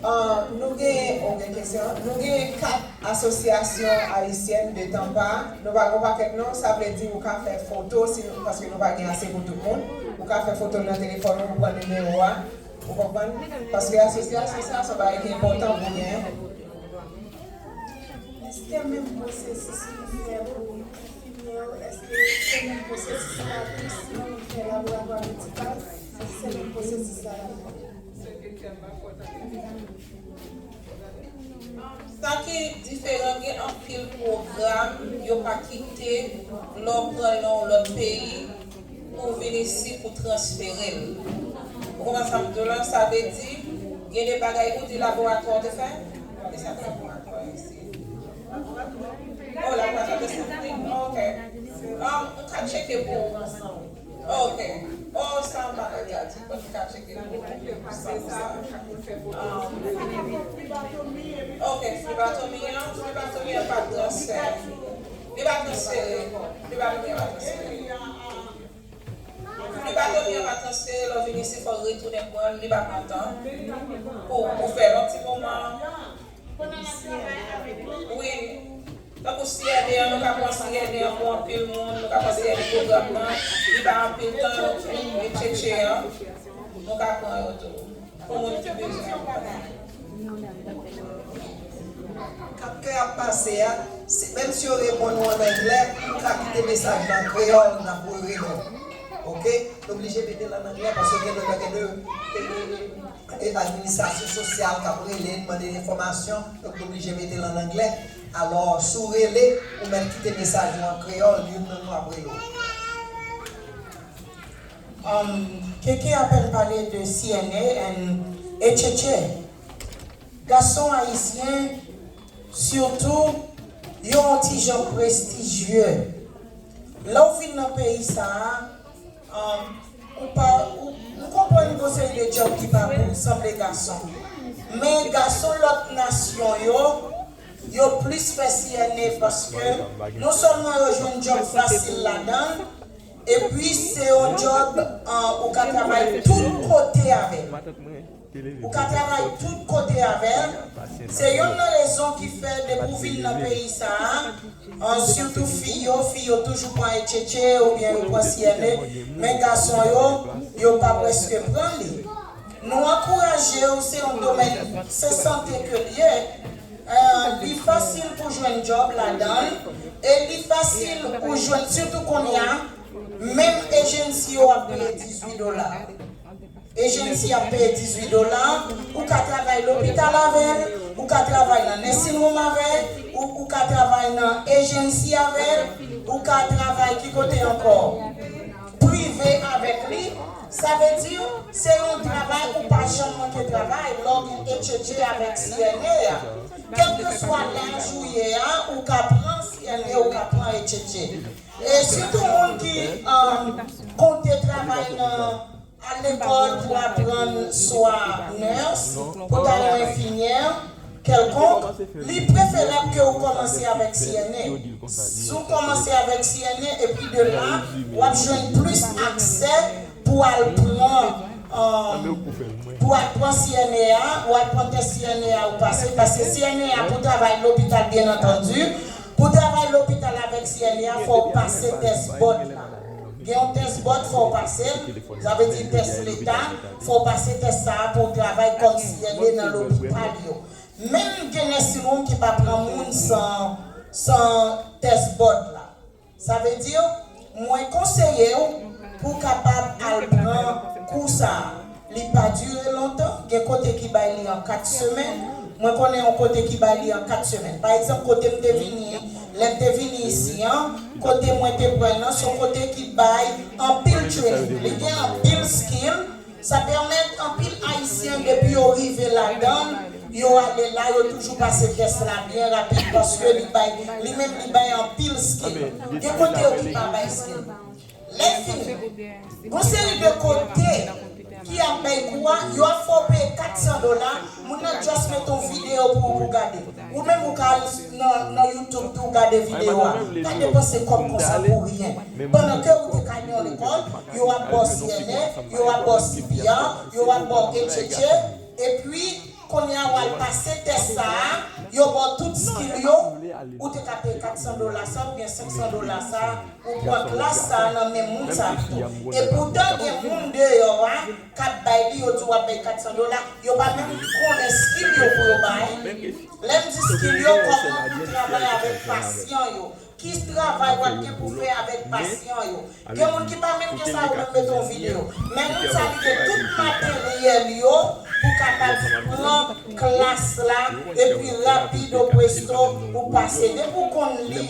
Ah, nou gen, ou gen kesyon? Nou gen kat asosyasyon ayisyèn de Tampa. Nou pa gon pakèt non, sa vle di ou ka fè foto, si, paske nou pa gen ase pou tout moun. Ou ka fè foto nan telefòn ou, ou pran nimewo a. Ou konprann? Paske asosyasyon sa, se yon bagay ki enpòtan pou gen. Èske menm pwosesis li fè pou enfimyè yo, èske se menm pwosesis la tou si yon moun fè laboratwa medikal, se menm pwosesis la l ap fè? Sa ki diferan, gen anpil pwogram yo pa kite lè w pran l nan yon lòt peyi pou w vin isi pou transfere l. Ou konprann sa m di w la? Sa vle di, gen de bagay ou di laboratwa w te fè? E sa k laboratwa isi? Oh, laboratwa de Sent Lik? Oh, ok. Ah, ou ka tcheke pou ou. Ok. Oh, sa m pa ka di. Bon, m ka tcheke pou ou. Sa, sa. Ah. Ok, flebatomi an, flebatomi an pa transfè. Li pa transfere. Flebatomi an pa transfere. Flebatomi an pa transfere, lè w vin isi, fò w retounen pran l, li pa pran tan. Pou, pou fè l yon ti moman. Wi. Tankou C R D an, nou ka pran C R D an pou anpil moun, nou ka pran C R D pwogram nan, li bay anpil tan, nou, nou tchetche an, nou ka pran yo tou. Pou moun ki bezwen. Kat ke ap pase a, si, menm si yo reponn ou an anglè, ou ka kite mesaj nan kreyòl, n ap rele nou. Ok? Nou oblije mete l an anglè, paske gen de, gen de, e, e, e, e administrasyon sosyal k ap rele n, mande enfòmasyon, donk nou oblije mete l an anglè. Alò, si w rele, ou mèt kite mesaj ou an kreyòl, youn nan nou ap rele w. Um, Keke apèn pale de C N A and H H A. Gason ayisyen, sitou, yo yon ti jan prestijye. Lè w vin nan peyi sa a, um, ou pa, ou, m konprann gon seri de djòb ki pa pou sanble gason. Men gason lòt nasyon yo, yo plis fè C N A paske non sèlman yo jwenn djòb fasil ladan l, epi se yon djòb, an, ou ka travay tout kote avè l. Ou ka travay tout kote avè l. Se youn nan rezon ki fè depi w vin nan peyi sa a, an, sitou fi yo, fi yo toujou pran H H A oubyen yo pran C N A, men gason yo, yo pa prèske pran li. Nou ankouraje w, se yon domèn, se sante ke l ye. Eh, li fasil pou jwenn djòb ladan l, e li fasil pou jwenn, sitou kounye a, menm ejensi yo ap peye dizuit dola. Ejensi ap peye dizuit dola, ou ka travay lopital avè l, ou ka travay nan nursing home avè l, ou, ou ka travay nan ejensi avè l, ou ka travay ki kote ankò? Prive avè l. avèk li, sa vle di se yon travay ou pa janm manke travay lè w gen H H A avèk C N A a. Kèlkeswa laj ou ye a, ou ka pran C N A, ou ka pran H H A. E sitou moun ki um, konte travay nan al lekòl pou aprann swa nurse, pou ta yon enfimyè kèlkonk, li preferab ke ou kòmanse avèk C N A. Si w kòmanse avèk C N A, epi de la, w ap jwenn plis aksè pou al pran, um, pou al pran C N A a, ou al pran tès C N A a ou pase, paske C N A a pou travay lopital, byen antandi, pou travay lopital avèk C N A a, fò w pase tès board la. Gen yon tès board, fò w pase l, sa vle di tès leta, fò w pase tès sa a pou w travay kòm C N A nan lopital yo. Menm gen nursing home ki pa pran moun san, san tès board la. Sa vle di, mwen konseye w pou w kapab al pran kou sa a. Li pa dire lontan, gen kote ki bay li an kat semèn. Mwen konnen yon kote ki bay li an kat semèn. Pa egzanp, kote m te vini, lè m te vini isi an, kote mwen te pran nan, se yon kote ki bay anpil training. Li gen anpil skill, sa pèmèt anpil Ayisyen, depi yo rive ladan l, yo ale la, yo toujou pase tès la byen rapid, paske li bay, li menm li bay anpil skill. Gen kote yo ki pa bay skill. Lè fini, gon seri de kote ki ap bay kou a, yo ap fè w peye kat san dola, moun nan just met yon videyo pou ou pou gade. Ou menm ou ka al nan, nan YouTube tou gade videyo a. Pa depanse kòb konsa pou ryen. Pandan ke ou te ka al yon lekòl, yo ap ba w C N A, yo ap ba w C P R, yo ap ba w H H A, epi kounye a w al pase tès sa a, yo ba w tout skill yo, ou te ka peye kat san dola sa oubyen senk san dola sa, ou pran klas sa a nan men moun sa pito. E poutan gen moun deyò a k ap bay li, yo di w ap bay kat san dola, yo pa menm konnen skill yo pou yo bay. Lè m di skill yo, kòman pou travay avèk pasyan yo, ki travay w ap gen pou fè avèk pasyan yo. Gen moun ki pa menm gen sa yo menm met yon videyo. Men moun sa li gen tout materyèl yo pou kapab pran klas la epi rapido presto ou pase. Depi w konn li,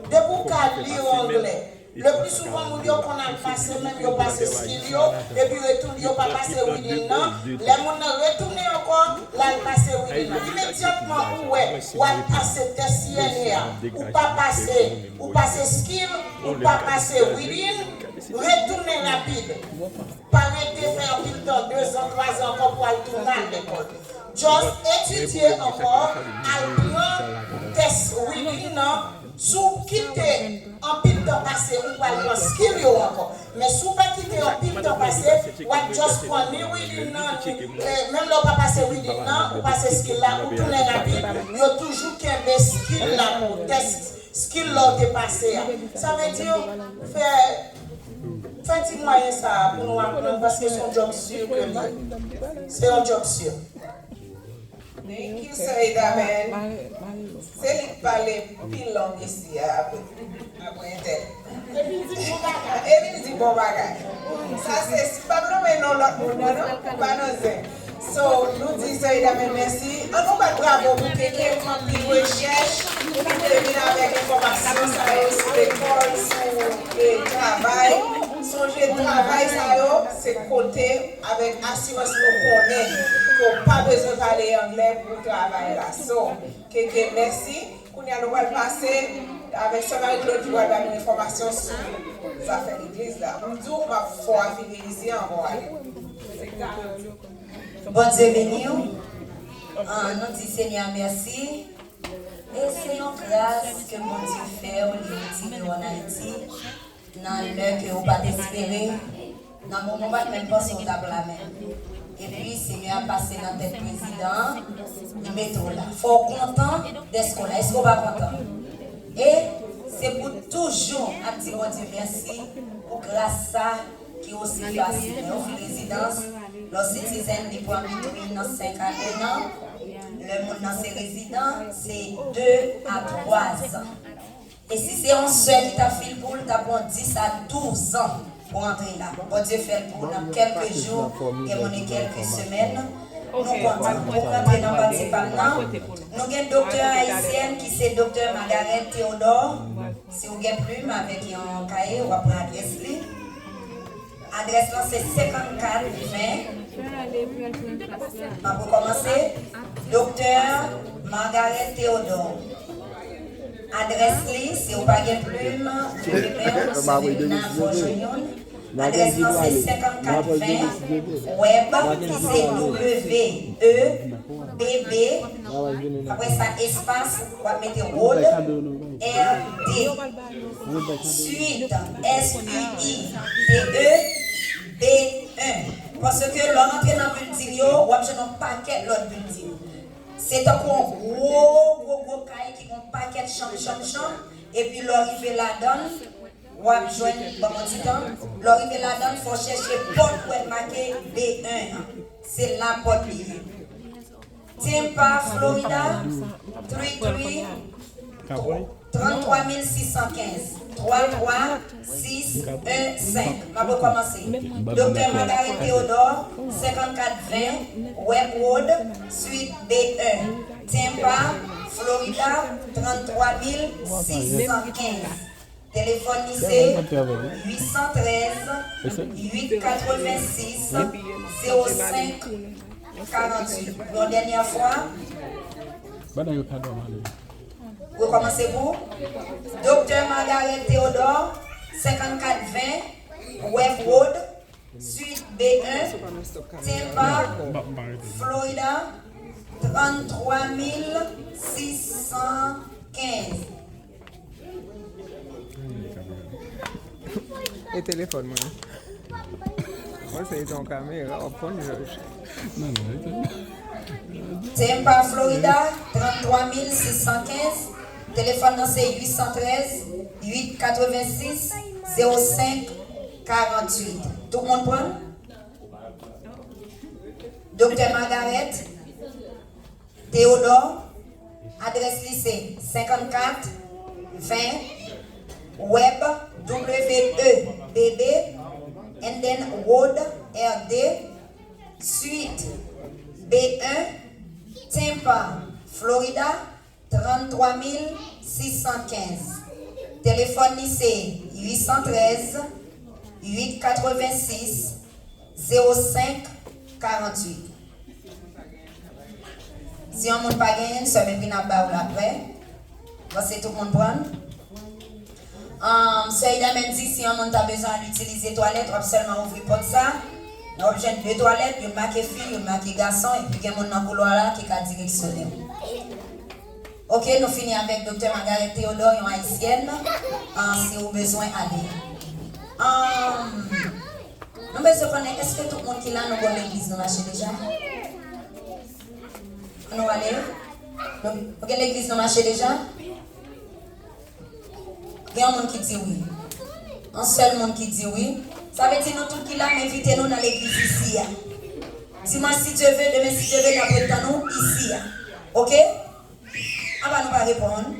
depi w ka li anglè. Le pli souvan moun yo konn al pase menm yo pase skill yo epi retoun yo pa pase reading nan. Lè moun nan retounen ankò, l al pase reading nan. Imedyatman ou wè w al pase tès C N A a, ou pa pase, ou pase skill, ou pa pase reading, retounen rapid. Pa rete fè anpil tan, de zan, twa zan ankò pou al tounen al lekòl. Just etidye ankò, al pran tès reading nan. Si w kite anpil tan pase, ou pral pran skill yo ankò. Men si w pa kite anpil tan pase, w ap just pran ni reading nan, ni, eh, menm lè w pa pase reading nan, ou pase skill la, ou tounen rapid, yo toujou kenbe skill la pou tès skill lè w te pase a. Sa vle di, fè, fè ti mwayen sa a pou nou aprann, paske se yon job si ke li ye. Se yon job si. Thank you, Sir Idamen. Se li k pale pi long isi a apre, apre entèl. Epi l di bon bagay. Sa se, si m pa p nonmen non lòt moun nan, non, m pa nan zen. So, nou di Sir Idamen mèsi. An nou bat bravo pou Keke, anpil rechèch, pou li te vin avèk enfòmasyon sa yo sou lekòl, sou, e, travay. Sonje travay sa yo, se kote avèk asirans nou konnen ke w pa bezwen pale anglè pou travay la. So, Keke, mèsi. Kounye a nou pral pase avèk Sè Marie Claude ki pral ba nou enfòmasyon sou zafè legliz la. M di w, m ap fè w afime isi a, anvan w ale. Bondye beni w. Ah, nou di Senyè a mèsi. E se yon gras ke Bondye fè w, li retire w ann Ayiti nan lè ke w pa t espere, nan moman w pa t menm panse w t ap la menm. Epi Senyè a pase nan tèt prezidan an, li mete w la. Fò w kontan dèske w la. Èske w pa kontan? E se pou toujou ap di Bondye mèsi pou gras sa ki osi fasil. Lè w fin rezidans, lè w sitizen, li pran ant wi nan senk a en an. Lè moun nan se rezidan, se de a twa zan. E si se yon sè ki t ap fil pou l, t ap pran dis a douz an pou antre la. Bondye fè l pou w nan kèlke jou, gen moun e kèlke semèn. Nou kontan pou w rantre nan pati pa m nan. Nou gen doktè ayisyèn ki se doktè Margaret Theodore. Si w gen plim avèk yon kaye, w ap pran adrès li. Adrès lan se senkannkat ven. M ap rekòmanse. Doktè Margaret Theodore. Adrès li, si w pa gen plim, leve men w, si w vin nan fò jwenn youn. Adrès lan se senkannkat ven, web, ki se W E B B, apre sa espas, w ap mete Road, R D, suite, S U I T E, B un. Paske lè w rantre nan bilding yo, w ap jwenn yon pakèt lòt bilding. Se tankou yon gwo, gwo, gwo kay ki gen yon pakèt chanm, chanm, chanm, epi lè w rive ladan l, w ap jwenn, ban mwen ti tan, lè w rive ladan l, fò w chèche pòt ou wè make B un an. Se la pòt li ye. Tampa, Florida, three three, tranntrwa mil sis san kenz, twa twa sis en senk. M ap rekòmanse. Doktè Margaret Theodore, senkannkat ven Webb Road, suite B un, Tampa, Florida, tranntrwa mil sis san kenz. Telefòn li se uit san trèz, uit katrevensis, zewo senk karanntuit. Yon dènyè fwa. Ban nan yo kado a, mami. Rekòmanse pou Doktè Margaret Theodore, senkannkat ven Webb Road, suite B un, Tampa, Florida, tranntrwa mil sis san kenz. E telefòn mwen. Mwen se yon kamera, w ap konn jòj. Tampa, Florida, tranntrwa mil sis san kenz. Telefòn nan se uit san trèz, uit katrevensis, zewo senk karanntuit. Tout moun pran? Doktè Margaret Theodore, adrès li se senkannkat ven Webb, W E B B, and then Road, R D, suite B un, Tampa, Florida, tranntrwa mil sis san kenz. Telefòn li se uit san trèz, uit katrevensis, zewo senk karanntuit. Si yon moun pa genyen l, sè Meprina ap ba w l apre. Bon, se tout moun pran l. Ahn, sè Idamèn di, si yon moun ta bezwen al itilize twalèt, w ap sèlman ouvri pòt sa. W ap jwenn de twalèt, youn make fi, youn make gason, epi gen moun nan koulwa la ki ka direksyone w. Oke, nou fini avèk Doktè Margaret Theodore, yon ayisyèn. Ahn, si w bezwen ale. Ahn, Nou bezwen konnen, èske tout moun ki la, nou gon legliz nou mache deja? Ann nou ale. Nou, nou gen legliz nou mache deja? Gen yon moun ki di wi. Yon sèl moun ki di wi. Sa vle di nou tout ki la, m envite nou nan legliz isi a. Dimanch, si Dye ve, demen, si Dye ve, n ap ret tann nou isi a. Oke? Apa nou pa reponn?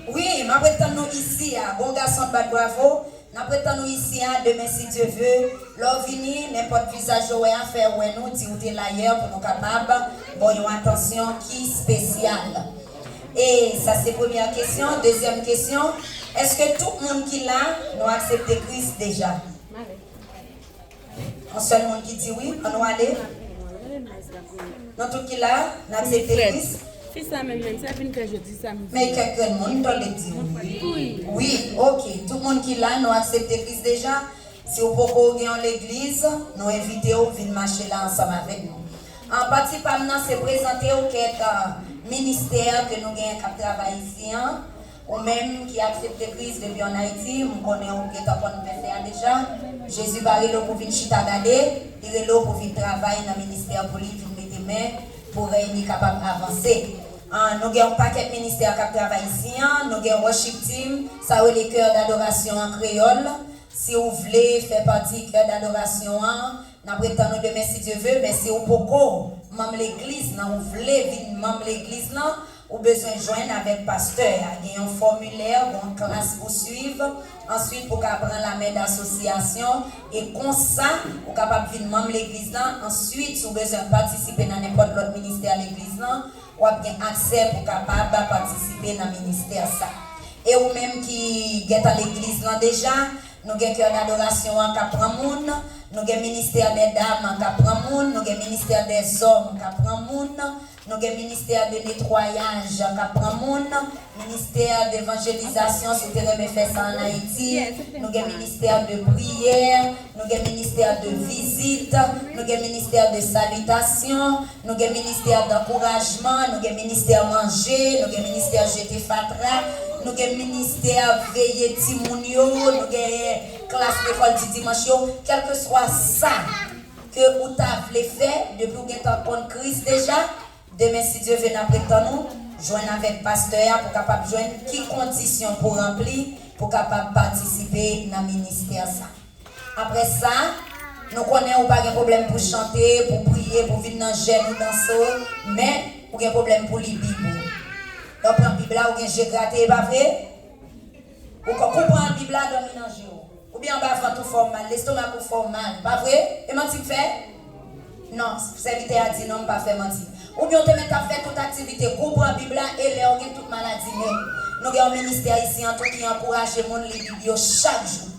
Wi, m ap ret tann nou isi a. Bon gason, bat bravo. N ap ret tann nou isi a demen, si Dye ve. Lè w vini, nenpòt vizaj yo wè a, fè wè nou, di w te la yè pou nou kapab ba w yon atansyon ki espesyal. E sa se premyè kesyon. Dezyèm kesyon, èske tout moun ki la, nou aksepte Kris deja? Yon sèl moun ki di wi, ann nou ale. Nou tout ki la, n aksepte Kris. Fi sa menm, menm sa vin fè jodi sa m di. Men kèk grenn moun, m tande di wi. Wi, oke. Tout moun ki la, nou aksepte Kris deja. Si w poko gen yon legliz, nou envite w vin mache la ansanm avèk nou. An pati pa m nan, se prezante w kèk, ah, ministè ke nou genyen k ap travay isi an. Ou menm ki aksepte Kris depi ann Ayiti, m konnen ou gentan konn vèsè a deja. Jezi pa rele w pou vin chita gade, li rele w pou vin travay nan ministè pou li, vin mete men pou rèy li kapab avanse. Ah, nou gen yon pakèt ministè k ap travay isi an, nou gen worship team, sa yo rele kè dadorasyon an kreyòl. Si w vle fè pati kè dadorasyon an, n ap ret tann ou demen si Dye ve, men si w poko manm legliz lan, ou vle vin manm legliz lan, ou bezwen jwenn avèk pastè a. Gen yon fòmilè, gen yon klas pou swiv, answit pou ka pran lamen dasosyasyon, e konsa, ou kapab vin manm legliz lan. Answit, si w bezwen patisipe nan nenpòt lòt ministè legliz lan, w ap gen aksè pou kapab patisipe nan ministè sa. E ou menm ki gentan legliz lan deja, Nou gen kè dadorasyon an k ap pran moun, nou gen ministè dè dam k ap pran moun, nou gen ministè dè zòm k ap pran moun, nou gen ministè de netwayaj k ap pran moun, ministè devanjelizasyon, si w te renmen fè sa ann Ayiti, nou gen ministè de priyè, nou gen ministè de vizit, nou gen ministè de salitasyon, nou gen ministè dankourajman, nou gen ministè manje, nou gen ministè jete fatra, nou gen ministè veye timoun yo, nou gen klas lekòl di dimanch yo, kèlkeswa sa ke ou ta vle fè, depi w gentan konn Kris deja, demen, si Dye vle, n ap ret tann ou, jwenn avèk pastè a pou kapab jwenn ki kondisyon pou ranpli pou kapab patisipe nan ministè sa. Apre sa, nou konnen ou pa gen pwoblèm pou chante, pou priye, pou vin nan jèn ou danse, men ou gen pwoblèm pou li Bib ou. Lè w pran Bib la, ou gen je grate, e pa vre? Ou ko-, kou pran Bib la, dòmi nan je w. Oubyen anba vant ou fè w mal, lestomak ou fè w mal, pa vre? E manti m fè? Non, sèvitè a di non, m pa fè manti. Oubyen w te mèt ap fè tout aktivite, kou pran Bib la, e lè w gen tout maladi nèt. Nou gen yon ministè isi an tou ki ankouraje moun li Bib yo chak jou.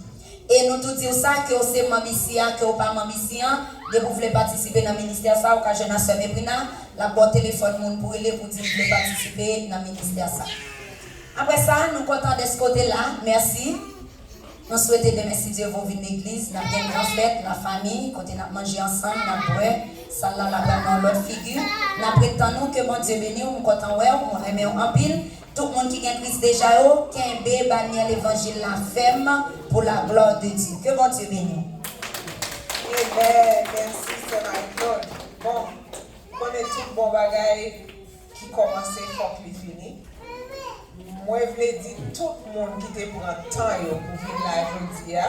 E nou tou di w sa, ke w se manm isi a, ke w pa manm isi an, depi w vle patisipe nan ministè sa, ou ka jwenn a sè Meprina, l ap ba w telefòn moun pou rele pou di l vle patisipe nan ministè sa. Apre sa, nou kontan dèske w te la, mèsi. Nou swete demen, si Dye vle, w vin legliz, n ap gen gran fèt, lafanmi, kote n ap manje ansanm, n ap bwè, sal la, l ap pran yon lòt figi. N ap ret tann ou, ke Bondye beni w, m kontan wè w, mwen renmen w anpil. Tout moun ki gen Kris deja yo, kenbe banyè levanjil la fèm pou la glwa de Dye. Ke Bondye beni w. Amen. Mèsi, sè Marie-Claude. Bon, konnen tout bon bagay ki kòmanse, fòk li fini. Mwen vle di tout moun ki te pran tan yo pou vin la jodi a,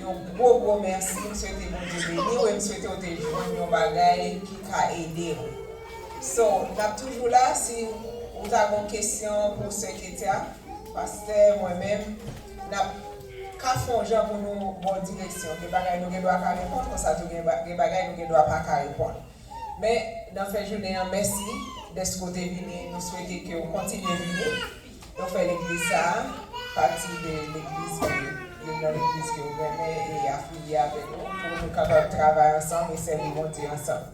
yon gwo, gwo mèsi. M swete Bondye beni w e m swete w te jwenn yon bagay ki ka ede w. So, n ap toujou la. Si ou ta gen yon kesyon pou sè Ketia, pastè, mwen menm, n ap ka fè yon jan pou nou ba w direksyon. Gen bagay nou gen dwa ka reponn, konsa tou gen ba-, gen bagay nou gen dwa pa ka reponn. Men, nan fen jounen an, mèsi dèske w te vini. Nou swete ke w kontinye vini. Nou fè legliz sa a pati de legliz ke, youn nan legliz ke w renmen e afilye avèk nou, pou nou kapab travay ansanm e sèvi Bondye ansanm.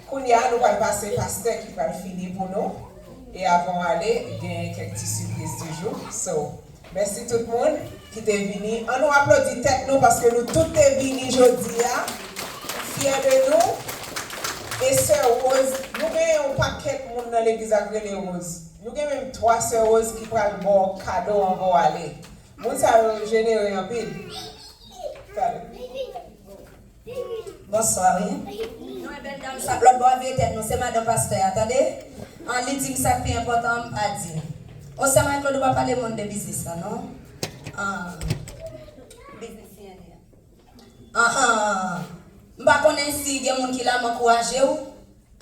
Kounye a, nou pral pase pastè ki pral fini pou nou. E avan w ale, gen kèk ti sipriz toujou. So, mèsi tout moun ki te vini. An nou aplodi tèt nou paske nou tout te vini jodi a. Fyè de nou. E sè Rose, nou gen yon pakèt moun nan legliz la k rele Rose. Nou gen menm twa sè Rose ki pral ba w kado anvan w ale. Moun sa yo jenere anpil. Talè. Bonswa, wi. Non, e bèl dam sa k lòt bò a vire tèt nou, se madan pastè a, tande? An, li di m sa k pi enpòtan an, m pa di l. O, sè Marie-Claude, ou pa pale moun de biznis la, non? An, biznis C N A. An, an. M pa konnen si gen moun ki la, m ankouraje w.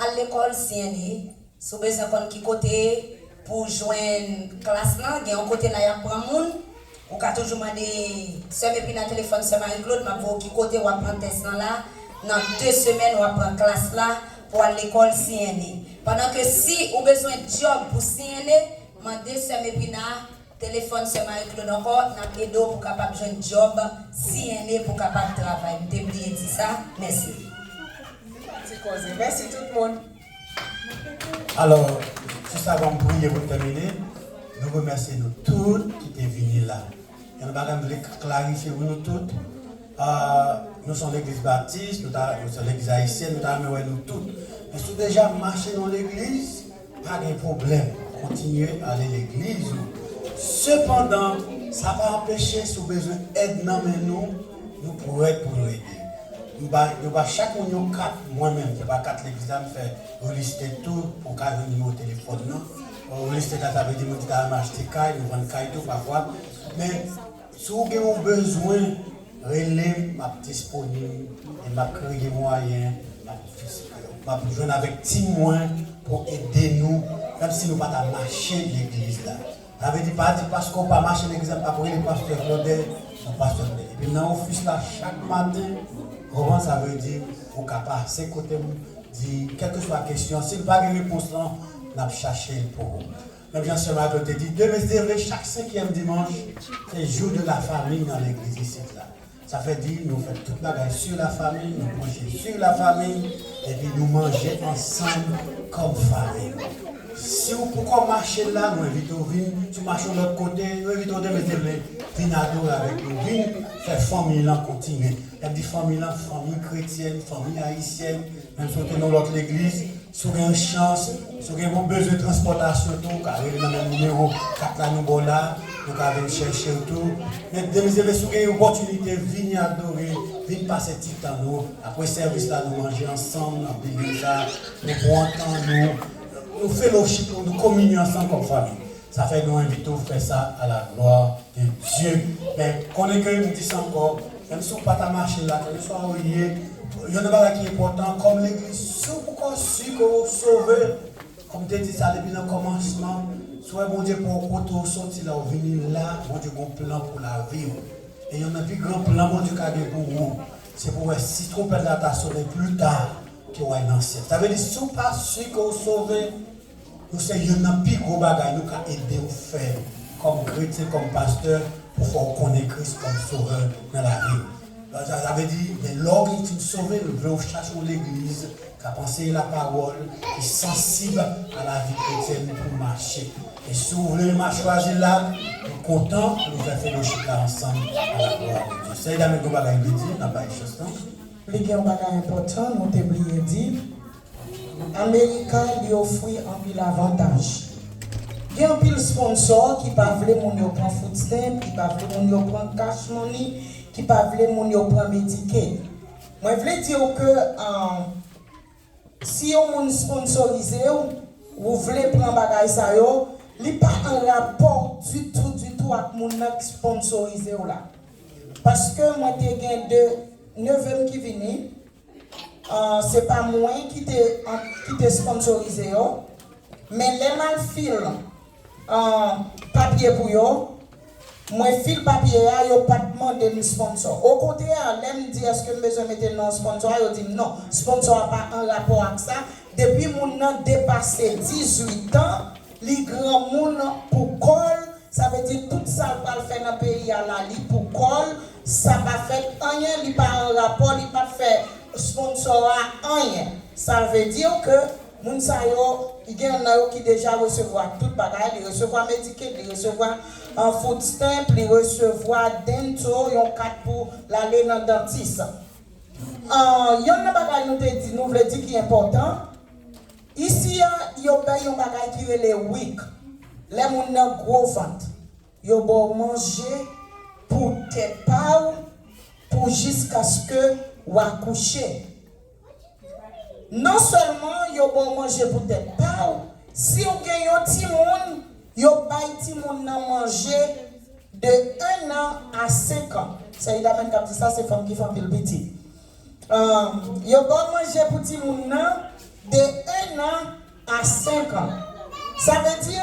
Al lekòl C N A, si w bezwen konn ki kote pou w jwenn klas lan, gen yon kote la y ap pran moun. Ou ka toujou mande sè Meprina telefòn, sè Marie-Claude, m ap voye w ki kote w ap pran tès lan la. Nan de semèn, w ap pran klas la pou w al lekòl C N A. Pandan ke si ou bezwen djòb pou C N A, mande sè Meprina telefòn sè Marie-Claude ankò, n ap ede w pou w kapab jwenn djòb C N A pou w kapab travay. M te bliye di sa. Mèsi. Ti koze. Mèsi tout moun. Alò, jis avan m priye pou n tèmine, nou remèsye nou tout ki te vini la. Yon bagay m vle klarifye pou nou tout. Ah, nou se yon legliz batis, nou ta, nou se yon legliz ayisyèn, nou ta renmen wè nou tout. Men si w deja mache nan yon legliz, pa gen pwoblèm, kontinye ale legliz ou. Sepandan, sa pa anpeche si w bezwen èd nan men nou, nou prèt pou nou ede. Nou ba, nou ba chak moun yon kat, mwen menm, se pa kat legliz la, m fè reliste tou pou w ka jwenn nimewo telefòn nan. Reliste la, sa vle di moun ki ta renmen achte kay, nou vann kay tou pafwa. Men, si w gen yon bezwen, rele m, m ap disponib, e m ap kreye mwayen, m ap, m ap jwenn avèk tim mwen pou ede nou, menm si nou pa ta mache legliz la. Sa vle di, pa di paske w pa mache legliz la, m p ap rele pastè Claude, non, pastè Claude. Epi nan ofis la chak maten, konprann sa vle di, ou ka pase kote m, di kèlkeswa kesyon, si l pa gen repons lan, n ap chache l pou ou. Menm jan sè Margot te di, Demen se vle chak senkyèm dimanch, se jou de la famille nan legliz isit la. Sa fè di, nou fè tout bagay sur la famille, nou pwoche sur la famille, epi nou manje ansanm kòm fanmi. Si w poko mache la, nou envite w vin. Si w mache yon lòt kote, nou envite w demen se vle vin adore avèk nou, vin fè fanmi lan kontinye. Lè m di fanmi lan, fanmi kretyèn, fanmi ayisyèn, menm si w te nan lòt legliz, si w gen yon chans, si w gen yon bezwen transpòtasyon tou, ou ka rele nan menm nimewo kat la nou ba w la, nou ka vin chèche w tou. Men demen se vle, si w gen yon opòtinite, vini adore, vin pase ti tan nou. Apre sèvis la, nou manje ansanm nan bilding sa, nou pran tan nou, nou fellowship, nou, nou kominye ansanm kòm fanmi. Sa fè nou envite w fè sa à la gloire de Dieu. Men konnen ke m di sa ankò, menm si w pa ta mache la, kèlkeswa ou ye, youn nan bagay ki enpòtan kòm legliz, si w poko si ke w sove, kòm m te di sa depi nan kòmansman, si w wè Bondye pran w kote w soti la, w vini la, Bondye gen yon plan pou lavi w. E youn nan pi gran plan Bondye ka gen pou ou, se pou w wè si twonpèt la ta sonnen pli ta ke w al nan syèl. Sa vle di, si w pa si ke w sove, nou se youn nan pi gwo bagay nou ka ede w fè kòm kretyen, kòm pastè, pou fè w konnen Kris kòm sovè nan lavi w. Sa, sa vle di, men lè w gen, fin sove, nou vle w chache yon legliz k ap anseye lapawòl, ki sansib a lavi kretyèn pou mache. E si w vle m a chwazi la, nou kontan pou nou fè fellowship la ansanm à la gloire de Dieu. Sè Damèt gen yon bagay li di, n ap bay chans lan. Li gen yon bagay enpòtan nou te bliye di. America li ofri anpil avantaj. Gen anpil sponsor ki pa vle moun yo pran food stamp, ki pa vle moun yo pran cash money, ki pa vle moun yo pran Medicaid. Mwen vle di w ke, um, si yon moun sponsorize w, ou vle pran bagay sa yo, li pa an rapò ditou, ditou ak moun nan ki sponsorize w la. Paske mwen te gen de neve m ki vini, ah, se pa mwen ki te, ki te sponsorize yo, men lè m al fil, ah, papye pou yo, mwen fil papye a, yo pa t mande m sponsor. Okontrè, lè m di èske m bezwen mete non sponsor a, yo di m non, sponsor a pa an rapò ak sa. Depi moun nan depase dizuit an, li granmoun pou kò l, sa vle di tout sa l pral fè nan peyi a la, li pou kò l, sa pa fèt anyen, li pa an rapò, li pa fè sponsor a anyen. Sa vle di ke moun sa yo, gen nan yo ki deja resevwa tout bagay, li resevwa Medicaid, li resevwa, uh, food stamp, li resevwa dental, yon kat pou l ale nan dantis. Uh, yonn nan bagay nou te di, nou vle di ki enpòtan, isi a, yo bay yon bagay ki rele WIC. Lè moun nan gwo vant, yo ba w manje pou tèt pa w, pou jiskaske w akouche. Non sèlman yo ba w manje pou tèt pa w, si w gen yon timoun, yo bay timoun nan manje de un an a senk an. Sè Ida menm k ap di sa, se fanm ki fè anpil pitit. Ah, yo ba w manje pou timoun nan de un an a senk an. Sa vle di,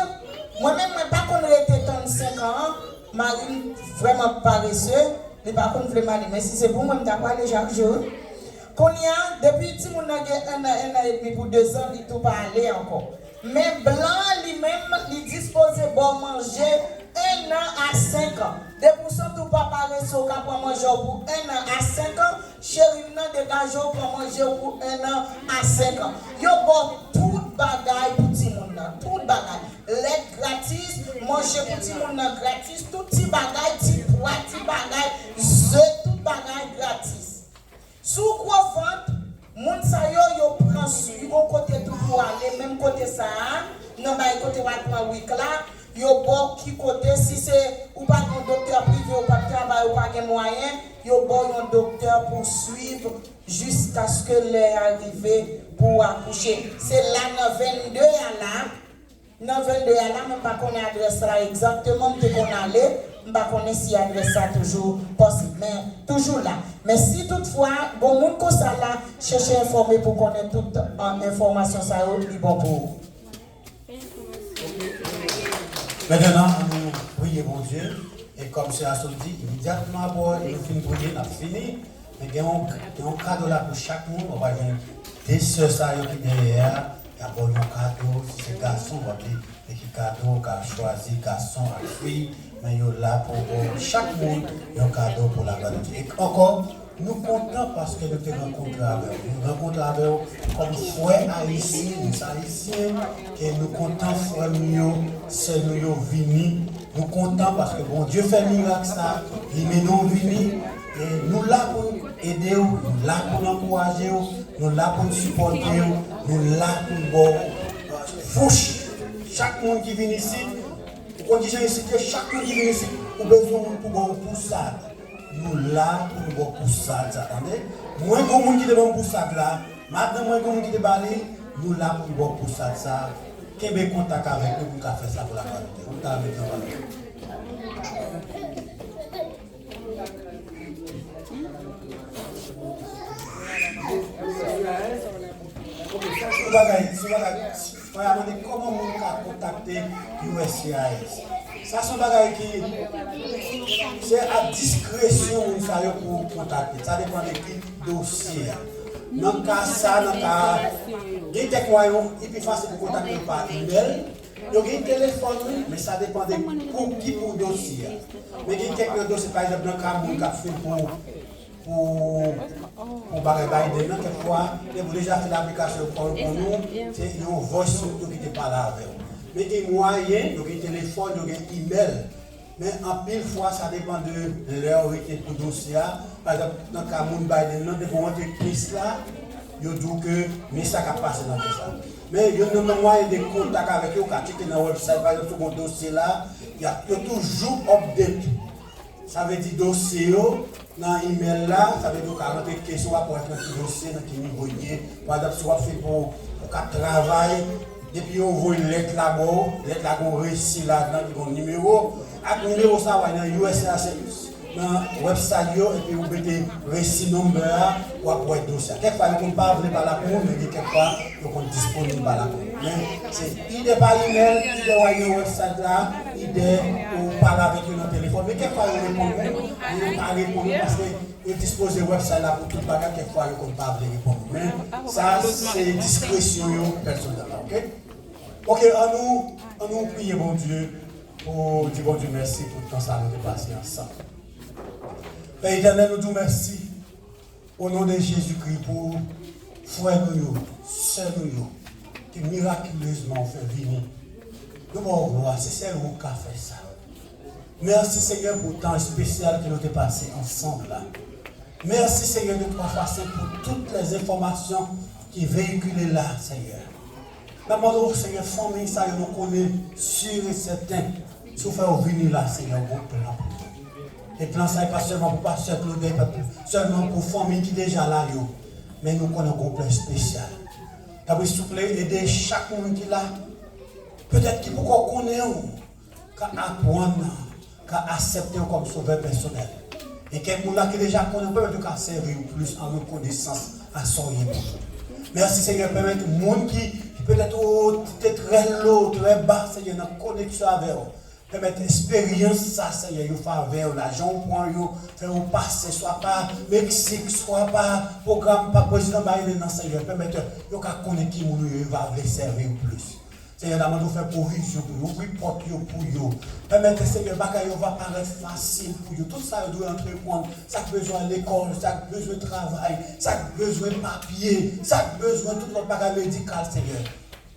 mwen menm, mwen pa konn rete tann senk an an. Mari m vrèman parese, li pa konn vle m ale. Men si se pou mwen, m ta prale chak jou, wi. Kounye a, depi timoun nan gen un an, un an edmi pou de zan, li tou pa ale ankò. Men blan an li menm, li dispoze ba w manje un an a senk an. De pou sant ou pa parese, ou ka pran manje w pou un an a senk an, cheri m nan, degaje w, pran manje w pou un an a senk an. Yo ba w tout bagay pou timoun nan, tout bagay. Lèt gratis, manje pou timoun nan gratis, tout ti bagay, ti pwa, ti bagay, ze, tout bagay gratis. Si w gwo vant, moun sa yo, yo pran swen w, gon kote tou pou w ale, menm kote sa a, nan bay kote w al pran WIC la, yo ba w ki kote, si se ou pa gen yon doktè prive, ou pa t travay, ou pa gen mwayen, yo ba w yon doktè pou w swiv jiskaske lè a rive pou w akouche. Se la nan vennde a la, nan vennde a la, men m pa konnen adrès la egzakteman, m te konn ale, m pa konnen si adrès sa toujou posib, men toujou la. Men si toutfwa, gon moun konsa la, chèche enfòme pou konnen tout, ah, enfòmasyon sa yo, li bon pou ou. Mentnan, ann nou priye Bondye. E kòm sè a sot di, imedyatman apre nou fin priye, n ap fini. Men gen yon, gen yon kado la pou chak moun. Ou va jwenn de sè sa yo ki dèyè a, y ap ba w yon kado. Si se gason, w ap di, ki kado, ka chwazi gason ak fi, men yo la pou ba chak moun yon kado pou laglwa de Dye. E ankò, nou kontan paske nou te rankontre avè w. Nou rankontre avè w kòm frè ayisyen, nou se ayisyen, e nou kontan frè nou yo, sè nou yo vini. Nou kontan paske Bondye fè mirak sa, li mennen w vini, e nou la pou n ede w, nou la pou n ankouraje w, nou la pou n sipòte w, nou la pou n ba w, euh, fouch. Chak moun ki vin isit, ou konn kijan isit ye, chak moun ki vin isit, ou bezwen moun pou ba w pousad. Nou la pou nou ba w pousad sa, tande? Mwen, gon moun ki te ban m pousad la, madanm mwen, gon moun ki te ba li, nou la pou nou ba w pousad sa. Kenbe kontak avèk nou pou n ka fè sa pou laglwa de Dye. Ou ta mete yon bagay. Sou bagay, sou bagay, fò y a mande kòman moun ka kontakte U S C I S. Sa se yon bagay ki, se a diskresyon moun sa yo pou kontakte. Sa depann de ki dosye a. Nan ka sa, nan ka, gen kèk mwayen, li pi fasil pou kontakte yo pa imèl. Yo gen telefòn, wi, men sa depann de pou ki pou dosye a. Men gen kèk nan dosye, pa egzanp, nan ka moun k ap fin pou, pou, pou bagay Biden nan, kèk fwa, lè ou deja fè aplikasyon pou, pou nou, se yon voice note yo ki te pale avè w. Men gen mwayen, yo gen telefòn, yo gen imèl. Men anpil fwa, sa depann de lè w rete pou dosye a. Pa egzanp, nan ka moun Biden nan, depi w rantre kes la, yo di w ke men sa k ap pase nan kes la. Men youn nan mwayen de kontak avèk yo, w ka tcheke nan website, pa egzanp, sou yon dosye la, y ap, yo toujou update. Sa vle di dosye yo nan imèl la, sa vle di w ka rantre kes ou, w ap wè nan ki dosye, nan ki nivo l ye. Pa egzanp, si w ap fè pou, pou kat travay, depi yo voye lèt la ba w, lèt la gen yon resi ladan ki gen yon nimewo. Ak nimewo sa, w al nan U S C I S, nan website yo, epi ou mete resi number a, w ap wè dosye a. Kèk fwa, yo konn pa vle pale ak moun, men gen kèk fwa, yo konn disponib pale ak moun. Men, se idè pa imèl, idè w al nan website la, idè ou pale avèk yo nan telefòn. Men kèk fwa, yo reponn ou, men yo pa reponn ou, paske yo dispoze website la pou tout bagay, kèk fwa, yo konn pa vle reponn ou. Men, sa, se diskresyon yo pèsonèl la, oke? Oke, an nou, an nou priye Bondye pou di Bondye mèsi pou tan sa nou te pase ansanm. Pè Etènèl, nou di w mèsi o non de Jezikri pou frè nou yo, sè nou yo, ke mirakilezman ou fè vini. Nou ba w glwa, se sèl ou k ka fè sa. Mèsi, Senyè, pou tan espesyal ke nou te pase ansanm la. Mèsi, Senyè, de twa fwa sent, pou tout lèzenfòmasyon ki veyikile la, Senyè. N ap mande w, Senyè, fanmi sa yo nou konnen si e sèten, si w fè yo vini la, Senyè, w gen yon plan pou yo. E plan sa e pa sèlman pou pastè Claude, e pa sèlman pou fanmi ki deja la yo, men nou konnen w gen yon plan espesyal. Tanpri, souple, ede chak moun ki la, petèt ki poko konnen w, ka aprann, ka aksepte w kòm sovè pèsonèl. E kèk moun la ki deja konnen w, pèmèt yo ka sèvi w plis an rekonesans a sa w ye pou yo. Mèsi, Senyè, pèmèt moun ki, ki petèt, o, te trè lo, trè ba, Senyè, nan koneksyon avè w. Pèmèt esperyans sa, Senyè, yo favè w la, jan w pran yo, fè yo pase, swa pa Meksik, swa pa pwogram pa prezidan Biden nan, Senyè, pèmèt yo ka konnen ki moun ou ye, yo va vle sèvi w plis. Senyè, n a mande w fè pwovizyon pou yo, ouvri pòt yo pou yo. Pèmèt, Senyè, bagay yo va parèt fasil pou yo. Tout sa yo dwe antreprann, sa k bezwen lekòl, sa k bezwen travay, sa k bezwen papye, sa k bezwen tout lòt bagay medikal, Senyè.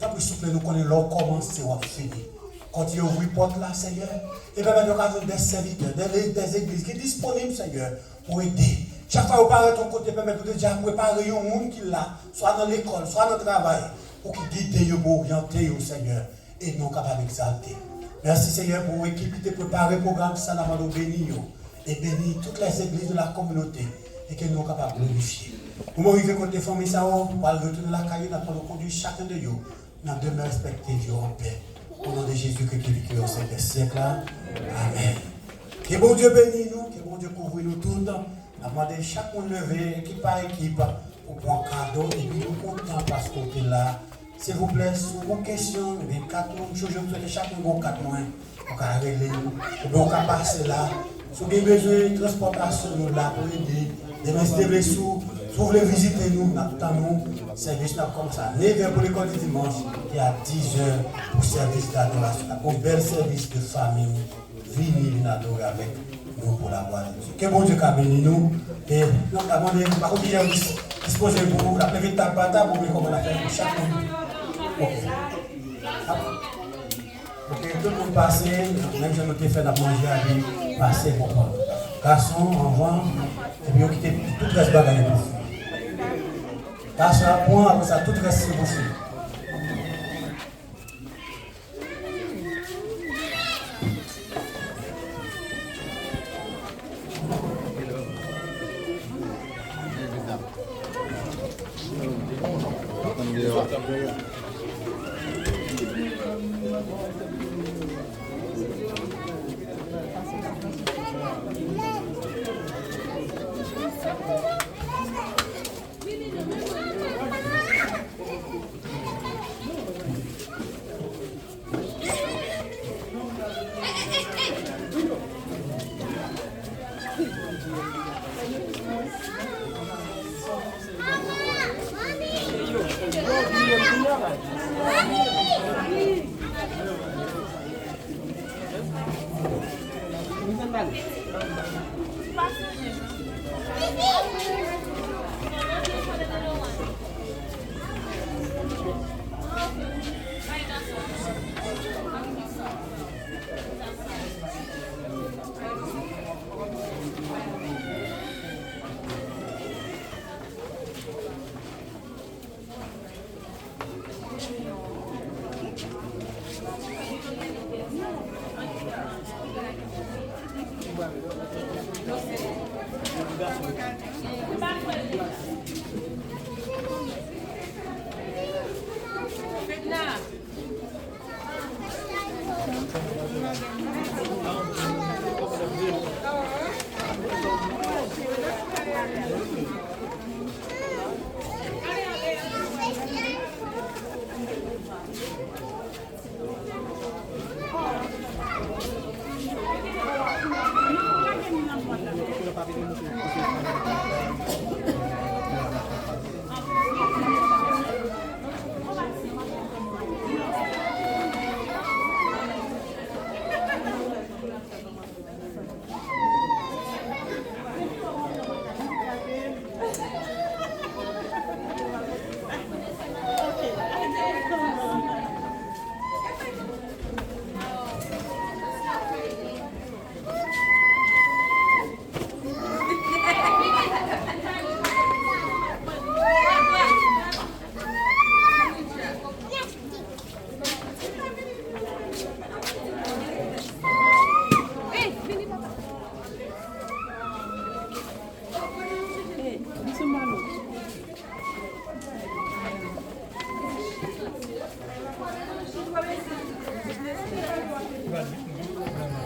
Tanpri, souple, nou konnen lè w kòmanse, w ap fini. Kontinye ouvri pòt la, Senyè, e pèmèt yo ka jwenn de sèvitè, de, de zegliz ki disponib, Senyè, pou ede. Chak fwa yo parèt yon kote, pèmèt yo deja prepare yon moun ki la, swa nan lekòl, swa nan travay, pou ki gide yo, pou oryante yo, Senyè, e non kapab egzalte. Mèsi, Senyè, pou ekip ki te prepare pwogram sa, n a mande w beni yo, e beni tout lèzegliz de la kominote, e ke non kapab glorifye. Moman rive kote fanmi sa yo pral retounen lakay yo, n ap mande w kondui chaken de yo nan demen respektif yo anpè. O non de Jezi Kris ki viv, ki règne syèk dè syèk la. Amèn. Ke Bondye beni nou, ke Bondye kouvri nou tout. N ap mande chak moun leve, ekip pa ekip, pou pran kado, epi nou kontan paske w te la. Silvouplè, si w gen kesyon, gen kat moun, m toujou swete chak moun gen kat mwen. Ou ka rele m, oubyen ou ka pase la. Si w gen bezwen transpòtasyon, nou la pou ede. Demen, si Dye vle, si w Si w vle vizite nou, n ap tann ou. Sèvis n ap kòmanse a nevè pou lekòl di dimanch e a dizè pou sèvis dadorasyon. N ap gen yon bèl sèvis de fanmi. Vini, vin adore avèk nou pou la glwa de Dye. Ke Bondye ka beni nou. E nou ka mande, nou pa konn kijan dis-, dispoze pou n ap leve tab pa tab, oubyen kòman n ap fè pou chak moun. Ok. Ap-, ok, tout moun pase, menm jan nou te fè n ap manje a, epi pase pou pran. Gason, anvan, epi yo kite tout rès bagay yo pou fi. Gason ap pran, apre sa, tout rès se pou fi.